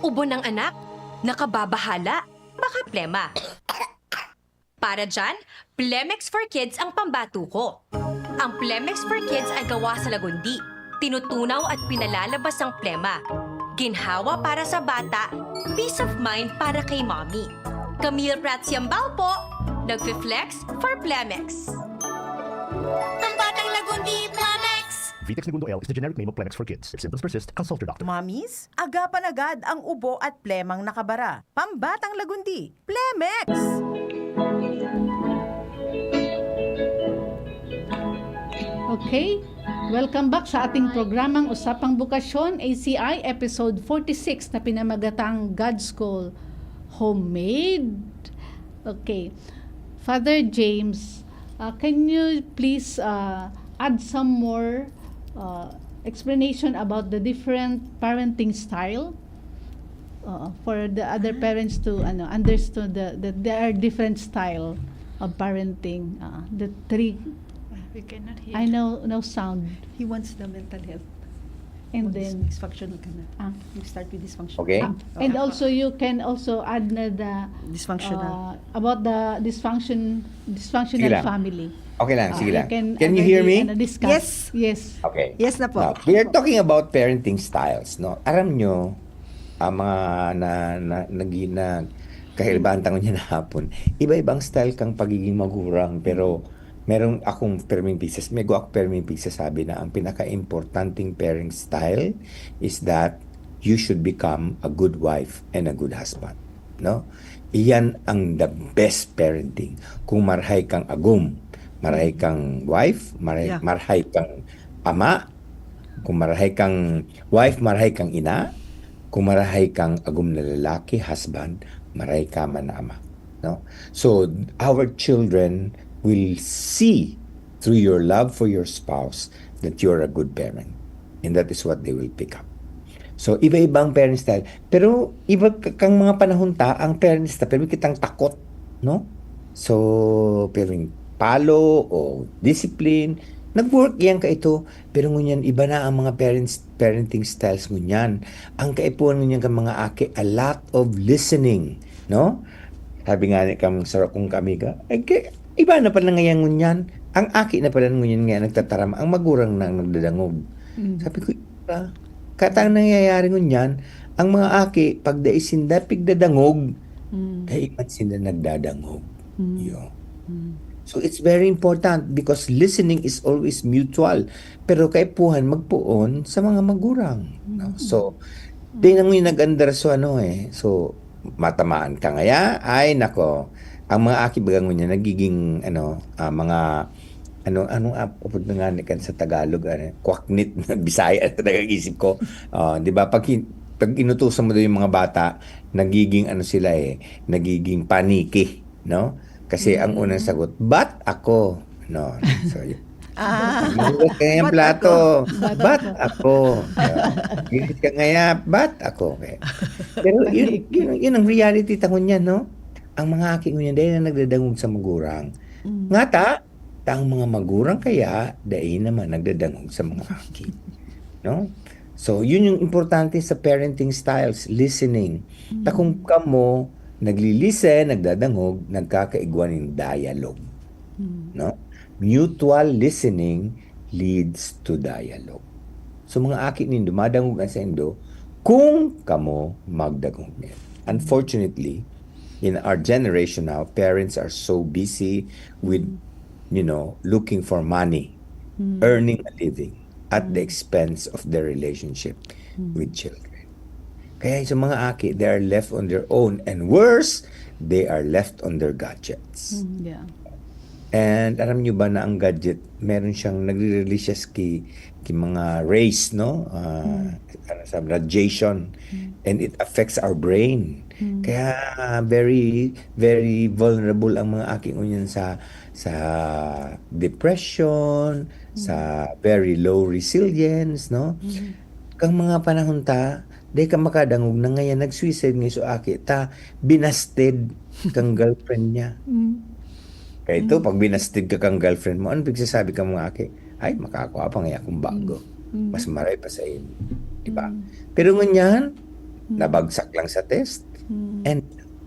Ubo ng anak? Nakababahala? Baka plema. Para dyan, Plemex for Kids ang pambato ko. Ang Plemex for Kids ay gawa sa lagundi. Tinutunaw at pinalalabas ang plema. Ginhawa para sa bata, peace of mind para kay mommy. Camille Prats Yambao po, nagfi-flex for Plemex. Ang batang lagundi, Plemex! Vitex Negundo L is the generic name of Plemex for kids. If symptoms persist, consult your doctor. Mommies, agapan agad ang ubo at plemang nakabara. Pambatang lagundi, Plemex! Okay, welcome back sa ating programang Usapang Bukasyon, A C I, episode forty-six na pinamagatang God's Call Homemade. Okay, Father James, uh, can you please uh, add some more uh, explanation about the different parenting style? Uh, for the other parents to ano understood the, that there are different style of parenting. Uh, the three. We cannot hear. I know no sound. He wants the mental health. And Dis- then dysfunctional ka na. Ah. You start with dysfunction. Okay. Ah, and also you can also add na the Dysfunctional. uh, about the dysfunction dysfunctional Sige lang. Family. Okay lang, Ah, sige you lang. Can, Can uh, you hear maybe, me? Ano, discuss. Yes. Yes. Okay. Yes na po. Now, we are talking about parenting styles, no? Aram nyo, ang mga na, na, nag, na, kahilbahan tangon niya na hapon, iba-ibang style kang pagiging magurang, pero meron akong perming pieces, may ako perming pieces sabi na ang pinaka-importanting parenting style is that you should become a good wife and a good husband, no? Iyan ang the best parenting. Kung marhay kang agom, marhay kang wife, marhay, Yeah. marhay kang ama, Kung marahay kang wife, marahay kang ina. Kung marahay kang agom na lalaki, husband, marahay ka man na ama, no? So, our children will see through your love for your spouse that you're a good parent. And that is what they will pick up. So, iba-iba ang parent style. Pero iba ka-, kang mga panahon ta, ang parents ta, pero kitang takot, no? So, pero yung palo o discipline, nag-work yan ka ito. Pero ngunyan, iba na ang mga parents, parenting styles ngunyan. Ang kaipuhan ngunyan kan mga aki, a lot of listening, no? Sabi nga ni kang sarong kong kaamiga, "Ay, ke-, iba na pala ngayon ngunyan. Ang aki na pala ngunyan nga nagtataram, ang magurang na ang nagdadangog." Mm. Sabi ko, "Iba." Kaya ang nangyayari ngunyan, ang mga aki, pag dai sinda pigdadangog, Mm. dai man sinda nagdadangog. Mm. Yun. Mm. So, it's very important because listening is always mutual. Pero kaipuhan magpoon sa mga magurang, no? Mm. So, Mm. di na mo yung nag-andar so ano eh. So, matamaan ka ngaya, ay nako. Ang mga aki baga ngunyan nagiging ano, ah, mga ano, anong ap-, apod na nga ni kan sa Tagalog, ano, kwaknit na Bisaya na nag-isip ko. Ah, di ba? Pag hin-, pag inutusan mo daw yung mga bata, nagiging ano sila eh, nagiging paniki, no? Kasi ang Mm. unang sagot, "Ba't ako?" No? So, yun. Ah. Nahugas ka ngayang Ba't plato? ako? Ba't Ba't ako? ako? Ah, linis ka ngaya, ba't ako? Okay. Pero yun, yun, yun ang reality ta ngunyan, no? Ang mga aki ngunyan, dai na nagdadangog sa magurang. Mm. Ngata, ta ang mga magurang kaya, dai naman nagdadangog sa mga aki. No? So, yun yung importante sa parenting styles, listening. Ta kung Mm. kamo nagli-listen, nagdadangog, nagkakaigwa nin dialogue. Mm. No? Mutual listening leads to dialogue. So, mga aki nindo, madangog an saindo kung kamo magdangog niya. Unfortunately, in our generation now, parents are so busy with, Mm. you know, looking for money, Mm. earning a living at the Mm. expense of their relationship Mm. with children. Kaya sa mga aki, they are left on their own, and worse, they are left on their gadgets. Mm, yeah. And alam nyo ba na ang gadget, meron siyang nagre-release siya ki, ki mga rays, no? Ah, Mm. ano sa radiation. Mm. And it affects our brain. Mm. Kaya very, very vulnerable ang mga aki ngunyan sa, sa depression, Mm. sa very low resilience, no? Mm. Kang mga panahon ta, dai ka makadangog na ngayon, nag-suicide nga so aki ta, binasted kang girlfriend niya. Mm. Kaya ito, Mm. pag binasted ka kang girlfriend mo, ano pigsasabi ka mga aki? "Ay, makakua pa nga akong bago. Mm. Mas maray pa sa imo." Di ba? Mm. Pero ngunyan, Mm. nabagsak lang sa test. Mm. And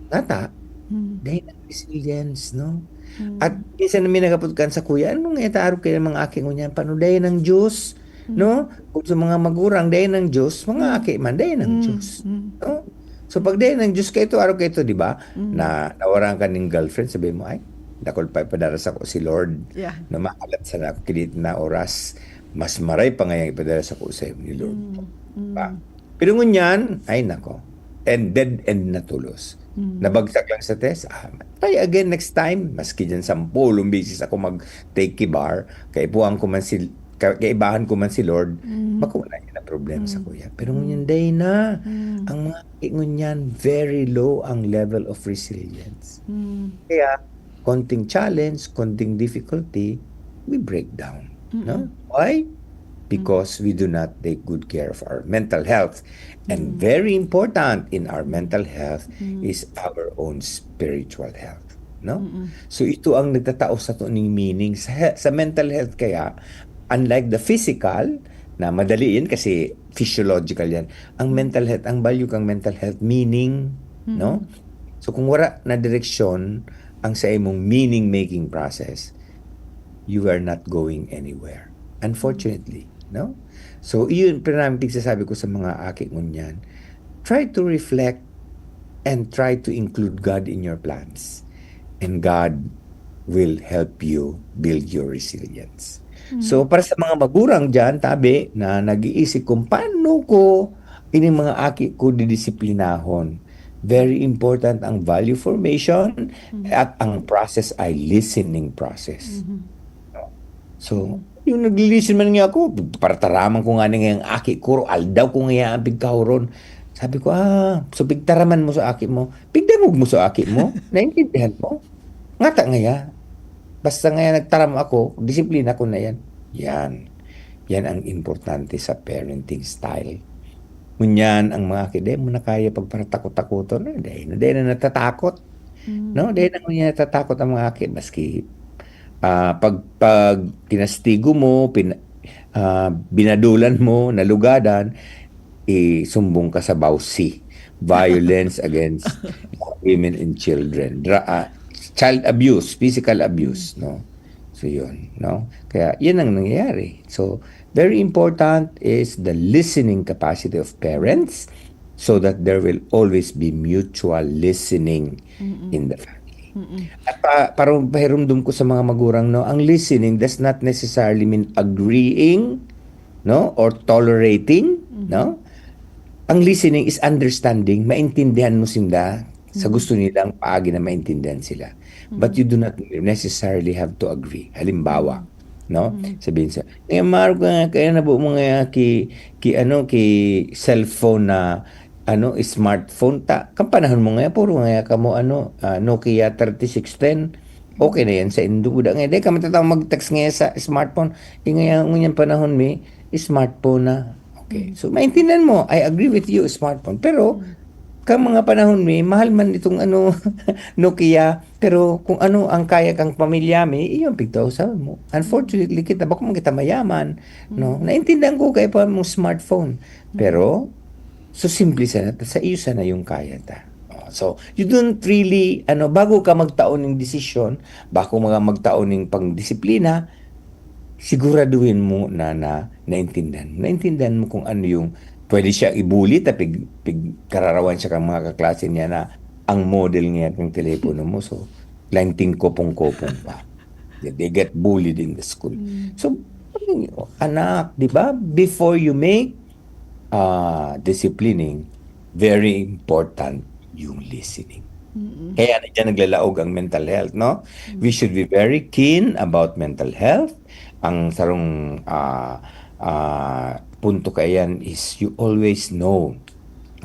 nata, Mm. dahil ang resilience, no? Mm. At minsan na may nagapot kan sa kuya, "Ano nga itaarog kayo ng mga aki ngunyan? Paano dahil ng Diyos?" Mm. No? Kung sa mga magurang, dai nang Diyos, mga Mm. aki man, dai nang Mm, Diyos. mm. No? So, pag dai nang Diyos, kaito, araw kaito, di ba? Mm. Na, nawaran ka ning girlfriend, sabi mo, "Ay, dakul pa ipadara sako si Lord. Yeah. Na maalat sana ako kinit na oras. Mas maray pa ngayang ipadara sako sa ni Lord." Mm, mm. Ba? Pero ngunyan, ay nako, and dead end na tulos. Mm. Nabagsak lang sa test, ah, try again next time. Maski dyan sampulong beses ako mag-take ki bar, kaipuhan ko man si, ka-, kaibahan ko man si Lord, Mm. bako wala niya na problema sa Mm. kuya. Pero Mm. ngunyan, day na. Mm. Ang mga aki ngunyan, very low ang level of resilience. Mm. Kaya, konting challenge, konting difficulty, we break down, Mm-mm. no? Why? Mm. Because we do not take good care of our mental health. And Mm. very important in our mental health Mm. is our own spiritual health, no? Mm-mm. So, ito ang nagtatao sa ato ning meaning. Sa he-, sa mental health kaya, unlike the physical, na madali yan kasi physiological yan. Ang Mm. mental health, ang value kang mental health, meaning, Mm. no? So, kung wala na direksyon ang sa imong meaning-making process, you are not going anywhere. Unfortunately, no? So, iyon, pero namin pigsasabi ko sa mga aki ngunyan, try to reflect and try to include God in your plans. And God will help you build your resilience. Mm. So, para sa mga magurang dyan, tabi, na nag-iisip kung paano ko ini mga aki ko didisiplinahon, very important ang value formation Mm. at ang process ay listening process. Mhm. So, Mm. Yung nagli-listen man nga ako, parataraman ko nga na nga yung aki ko, aldaw ko nga ang pigkahuron. Sabi ko, "Ah, so pigtaraman mo sa aki mo, pigdangog mo sa aki mo, naintindihan mo? Ngata ngaya. Basta ngaya nagtaram ako, disiplina ko na yan." Yan. Yan ang importante sa parenting style. Ngunyan, ang mga aki, di mo na kaya pagparatakot-takoton. Eh, di na, di na natatakot. Mm. No? Di na ngunyan natatakot ang mga aki. Maski, ah, pag, pag tinastigo mo, pin-, ah, binadulan mo, nalugadan, isumbong ka sa bawsi. Violence against women and children. Dra-, ah, child abuse, physical abuse, no? So, yun, no? Kaya, yun ang nangyayari. So, very important is the listening capacity of parents so that there will always be mutual listening Mm-mm. in the family. Mm-mm. At pa-, parang pahirumdum ko sa mga magurang, no, ang listening does not necessarily mean agreeing, no, or tolerating, Mm-hmm. no? Ang listening is understanding, maintindihan mo sinda sa Mm. gusto nilang paagi na maintindihan sila. But Mm. you do not necessarily have to agree. Halimbawa, Mm. no? Mm. Sabihin sa, "Eh, Mark, ah, kaya na po mga ki, ki, ano, ki cellphone na, ano, smartphone ta. Kan panahon mo ngayon, puro nga kamo, ano, ah, Nokia thirty-six ten. Okay na yan sa indo. Buda nga, di ka matatawag mag-text ngayon sa smartphone. Eh, ngayon, ngunyan panahon, may smartphone na." Okay. Mm. So, maintindihan mo, I agree with you, smartphone. Pero, Mm. kan mga panahon, may mahal man itong, ano, Nokia. Pero kung ano ang kaya kang pamilya, may iyon pigtao sa mo. Unfortunately, kita, bako man kita mayaman, no? Mm. Naintindihan ko kaya pa mong smartphone. Mm. Pero, so simple sana, ta sa iyo sana yung kaya ta. Oh, so, you don't really, ano, bago ka magtao ng desisyon, bago mga magtao ng pangdisiplina, siguraduhin mo na, na naintindihan. Naintindihan mo kung ano yung pwede siya i-bully, ta pig-, pigkararawan siya kang mga kaklase niya na ang model niya ng telepono mo. So, laing tingkopong-kopong pa. They, they get bullied in the school. Mm. So, anak, di ba? Before you make, ah, disciplining, very important yung listening. Mm-mm. Kaya na dyan naglalaog ang mental health, no? Mm. We should be very keen about mental health. Ang sarong, ah, ah, punto kaiyan is you always know,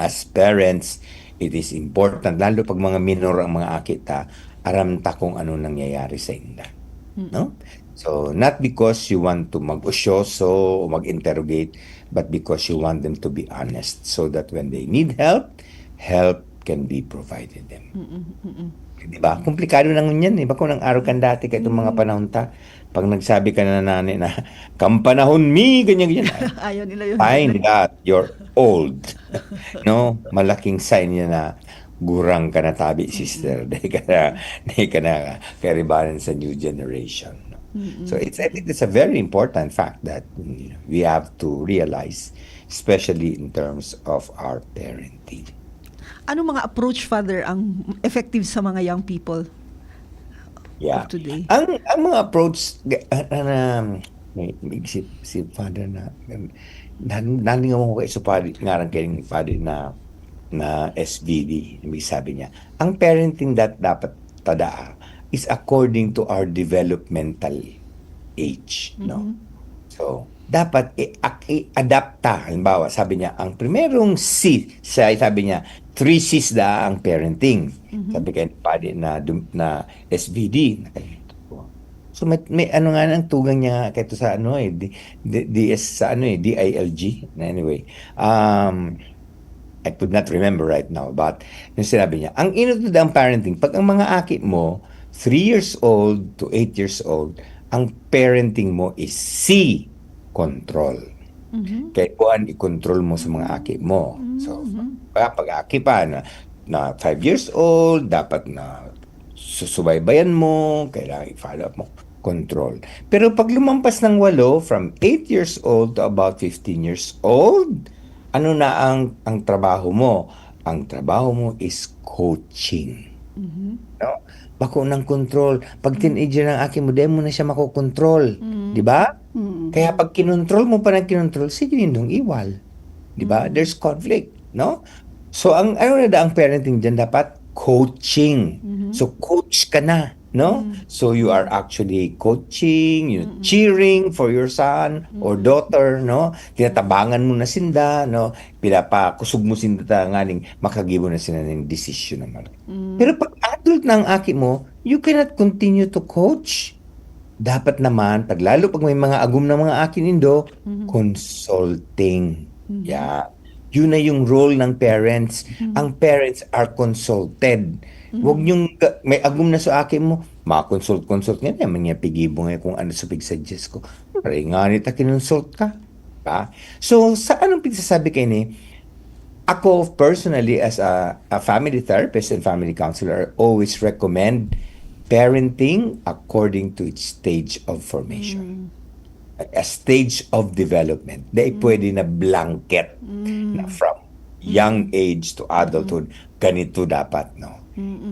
as parents, it is important, lalo pag mga minor ang mga aki ta, aram ta kung ano nangyayari sa inda. Mm. No? So, not because you want to mag-osyoso o mag-interrogate, but because you want them to be honest so that when they need help, help can be provided them. Mm-mm, mm-mm. Di ba? Komplikado na ngunyan eh. Bako nang araw kan dati, kaya itong mga Mm. panahon ta, pag nagsabi ka na nani na, "Kan panahon mi," ganyan, ganyan. Ayaw nila yun. Find that you're old. No? Malaking sign yan na gurang ka na tabi, Mm-mm. sister. Di ka na, di ka na karibanan sa new generation. Mm-mm. So, it's, I think it's a very important fact that, you know, we have to realize, especially in terms of our parenting. Anong mga approach, Father, ang effective sa mga young people Yeah. of today? Ang, ang mga approach, ga-, ah, ah, na, may, may si, si Father na, nan-, naningaw ko kay sa Padre, ngaran kay Padre na, na S V D, may sabi niya, "Ang parenting that dapat tada is according to our developmental age," no? Mhm. So, dapat i-, ak-, i-adapt ta. Halimbawa, sabi niya, ang primerong C, sa-, sabi niya, three Cs da ang parenting. Mhm. Sabi kay Padre na dum-, na S V D, nakalimutan ko. So, may, may ano nga ang tugang niya nga kaito sa ano eh, D-, D-, D S sa ano eh, D I L G. Anyway, um, I could not remember right now, but yung sinabi niya, ang inutod ang parenting, pag ang mga aki mo, three years old to eight years old, ang parenting mo is C, control. Mhm. Kaya kuan, i-control mo sa mga aki mo. So, Mhm. pa-, pag aki pa na, na five years old, dapat na susubaybayan mo, kailangan i-follow up mo, control. Pero pag lumampas ng walo, from eight years old to about fifteen years old, ano na ang, ang trabaho mo? Ang trabaho mo is coaching. Mhm. No? Bako ng control. Pag Mm. teenager ng aki mo, di mo na siya makokontrol. Mm. Di ba? Mm. Kaya pag kinontrol mo pa ng kinontrol, sige nindong iwal. Di ba? Mm. There's conflict, no? So, ang, ano na da ang parenting dyan, dapat coaching. Mhm. So, coach ka na, no? So you are actually coaching, you cheering for your son or daughter, no? Tinatabangan mo na sinda, no? Pinapakusog mo sinda tanganing makagibo na sila ng desisyon naman. Pero pag adult na ang aki mo, you cannot continue to coach. Dapat naman, pag lalo pag may mga agom na mga aki nindo, consulting. Yeah. Yun na yung role ng parents. Ang parents are consulted. Huwag niyong ga- may agom na sa aki mo, ma-consult-consult nga naman niya, pigibo nga kung ano sa pig-suggest ko. Pare nga ni ta kinonsult ka. Ba? So, sa anong pinagsasabi kayo ni, ako personally as a, a family therapist and family counselor, I always recommend parenting according to its stage of formation. A stage of development. Dahil pwede na blanket na from young age to adulthood, ganito dapat, no?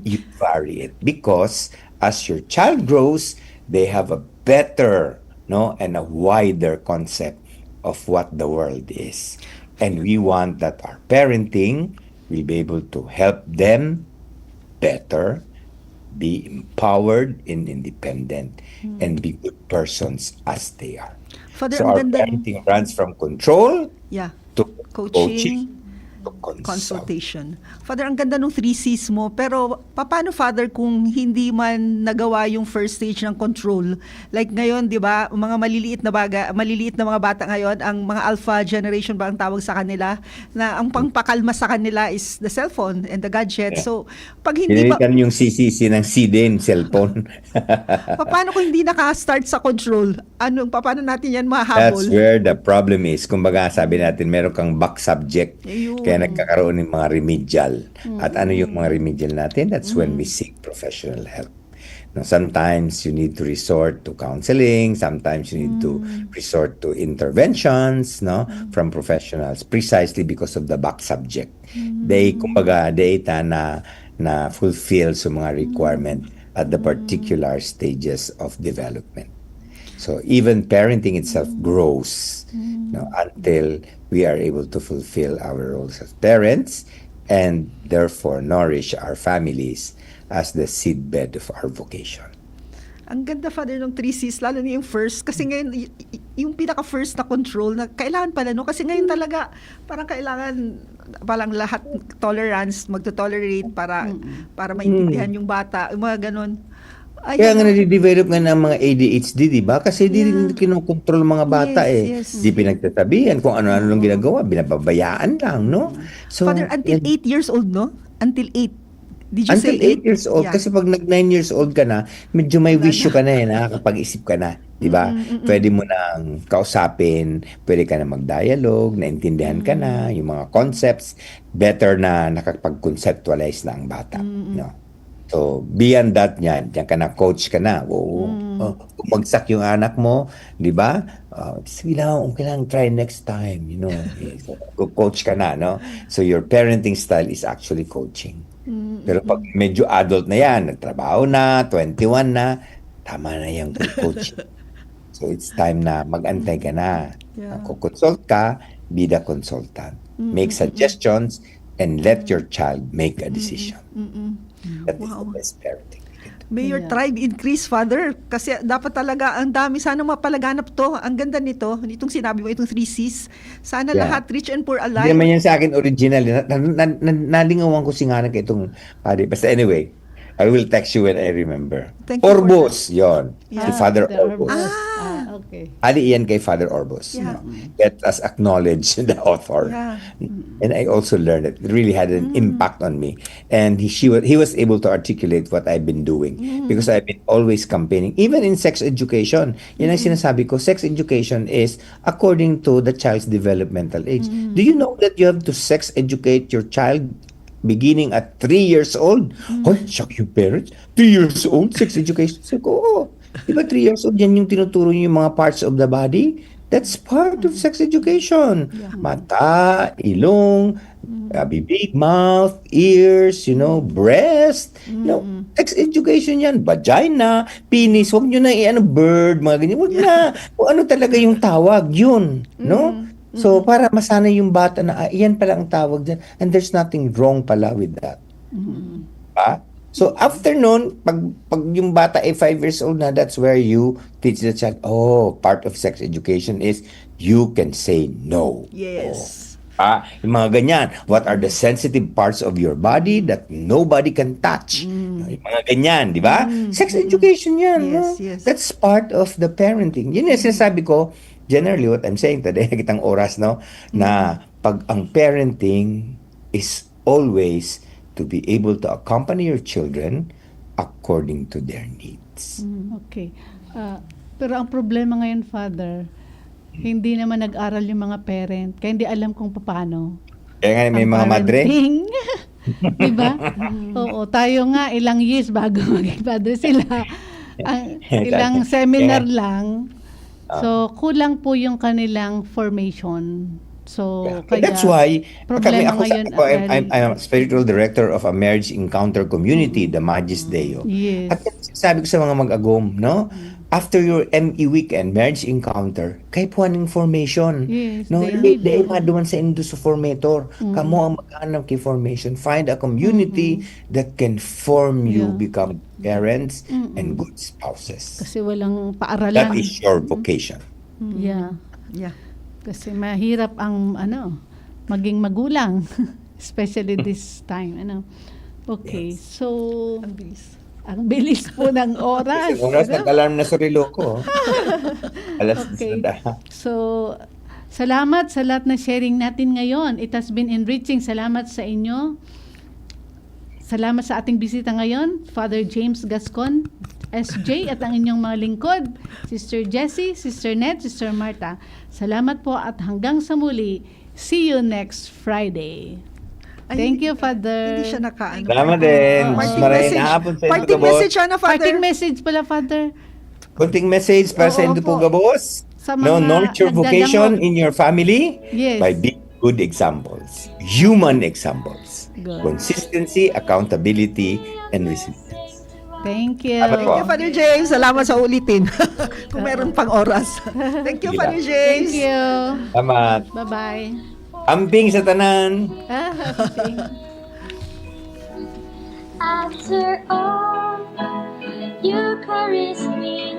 You vary it because as your child grows, they have a better, no, and a wider concept of what the world is. And we want that our parenting will be able to help them better, be empowered and independent, and be good persons as they are. Father, So ang our ganda ng parenting runs from control yeah, to coaching, coaching, to consult. Consultation. Father, ang ganda ng three C's mo. Pero paano, Father, kung hindi man nagawa yung first stage ng control? Like ngayon, di ba, mga maliliit na baga, maliliit na mga bata ngayon, ang mga alpha generation ba ang tawag sa kanila? Na ang pangpakalma sa kanila is the cellphone and the gadget. Yeah. So, pag hindi pa... Pinalitan yung C C C ng C din, cellphone. Paano kung hindi naka-start sa control? Anong, paano natin yan mahabol? That's where the problem is. Kumbaga, sabi natin, meron kang back subject. Ayun. Kaya nagkakaroon ng mga remedial. At ano yung mga remedial natin? That's when we seek professional help. No, sometimes you need to resort to counseling, sometimes you need to resort to interventions, no, from professionals precisely because of the back subject. They, kumbaga, they ta na na fulfill sa mga requirement at the particular stages of development. So even parenting itself grows, no, until we are able to fulfill our roles as parents and therefore nourish our families as the seedbed of our vocation. Ang ganda, Father, ng three C's, lalo na yung first. Kasi ngayon, y- y- yung pinaka-first na control na kailangan pala, no? Kasi ngayon talaga, parang kailangan, parang lahat tolerance, magto-tolerate para para maintindihan yung bata, yung mga ganun. Ay, Kaya nga ano, nadidevelop nga ng mga A D H D, di ba? Kasi di rin Yeah. kinokontrol ng mga bata Yes, eh. Yes. Di pinagsasabihan kung ano-ano lang ginagawa, binababayaan lang, no? So, Father, until yan- eight years old, no? Until eight. Did you Until say eight years old, Yeah. Kasi pag nag nine years old ka na, medyo may Wala wisyo na. ka na eh, nakakapag-isip ka na, di ba? Mm, mm, mm. Pwede mo nang kausapin, pwede ka na mag-dialogue, naintindihan ka na, yung mga concepts, better na nakapag-conceptualize na ang bata, no? So, beyond that niyan, diyan ka na, coach ka na. Oo. Mm. Oh, bumagsak yung anak mo, di ba? Oh, sige lang, okay lang, try next time, you know. So, coach ka na, no? So, your parenting style is actually coaching. Mm, Pero pag medyo adult na yan, nagtrabaho na, twenty-one na, tama na yung coach. So it's time na mag-antay ka na. Yeah. Magko-consult ka, be the consultant. Mm, Make mm, mm. Suggestions and let your child make a decision. Mm-mm. That is the Wow. best parenting we can do. May your Yeah. tribe increase, Father. Kasi dapat talaga, ang dami. Sana mapalaganap to. Ang ganda nito. Itong sinabi mo, itong three C's. Sana Yeah. lahat, rich and poor Hindi alike. naman yan sa akin original. Na, na, na, na, nalingawan ko si nga na itong pare. Basta anyway, I will text you when I remember. Thank you for Orbos, yon. Si Yeah. Father Father Orbos. Orbos. Ah. Ah, okay. Ali iyan kay Father Orbos. Yeah. No? Let us acknowledge the author. Yeah. And I also learned it. It really had an impact on me. And he, she, wa- he was able to articulate what I've been doing because I've been always campaigning, even in sex education. Yan ang sinasabi ko, sex education is according to the child's developmental age. Do you know that you have to sex educate your child beginning at three years old? Hoy, shock you parents. Three years old, sex education. Sabi ko, oo. Di ba three years old, yan yung tinuturo niyo yung mga parts of the body? That's part of sex education. Yeah. Mata, ilong, ah, bibig, mouth, ears, you know, breast. You know, sex education yan. Vagina, penis, huwag nyo na i-ano, bird, mga ganyan. Huwag na. Kung ano talaga yung tawag, yun. No? So, para masanay yung bata na, ah, iyan pala ang tawag dyan. And there's nothing wrong pala with that. Ba? So, after nun, pag, pag yung bata ay five years old na, that's where you teach the child, "Oh, part of sex education is you can say no." Yes. Ah, yung mga ganyan. What are the sensitive parts of your body that nobody can touch? Mm. Yung mga ganyan, di ba? Mm, Sex mm. education yan, Yes, no? Yes. That's part of the parenting. Yun yung sinasabi ko, generally what I'm saying today, kitang oras, no? Na pag ang parenting is always to be able to accompany your children according to their needs. Mm, okay. Ah, pero ang problema ngayon, Father, hindi naman nag-aral yung mga parent, kaya hindi alam kung paano. Kaya nga may Ang mga madre. Di ba? Oo, tayo nga ilang years bago maging father sila. Ang ilang seminar lang. So, kulang po yung kanilang formation. So, Yeah. But that's why, problema ako, ngayon, ako, I'm, I'm, I'm a spiritual director of a marriage encounter community, the Magis Deo. Yes. At sabi ko sa mga mag-agom, no? After your M E weekend, marriage encounter, kaipuhan ng formation. Yes, No, they hindi, need dahil to. Maduman sa Induso Formator. Kamo ang maghanap kay formation. Find a community that can form you Yeah. become parents Mm-mm. and good spouses. Kasi walang That paaralan. Is your vocation. Yeah. Yeah. Kasi mahirap ang ano, maging magulang, especially this time, ano. Okay, Yes. so Ang bilis. ang bilis po ng oras. Kasi oras, Ano? Nag-alarm na sa relo ko. Alas Okay. diyes na. So, salamat sa lahat na sharing natin ngayon. It has been enriching. Salamat sa inyo. Salamat sa ating bisita ngayon, Father James Gascon, S J, at ang inyong mga lingkod, Sister Jessie, Sister Net, Sister Martha. Salamat po at hanggang sa muli. See you next Friday. Ay, Thank hindi- you, Father. Hindi siya nakaano. Salamat din. Oo. Parting Maray message. na hapon sa inyo, Parting gabos. Message siya na, Father. Parting message pala, Father. Kunting message para sa Oo inyo po, po. gabos. Sa No, mga nurture nagdadangog. Vocation in your family Yes. By being good examples. Human examples. Good. Consistency, accountability, and resilience. Thank you. Salamat po. Thank you, Father James. Salamat sa ulitin. Kung meron pang oras. Thank you, Sige Father lang. James. Thank you. Salamat. Bye-bye. Amping sa tanan. Ah, okay. After all, Eucharist we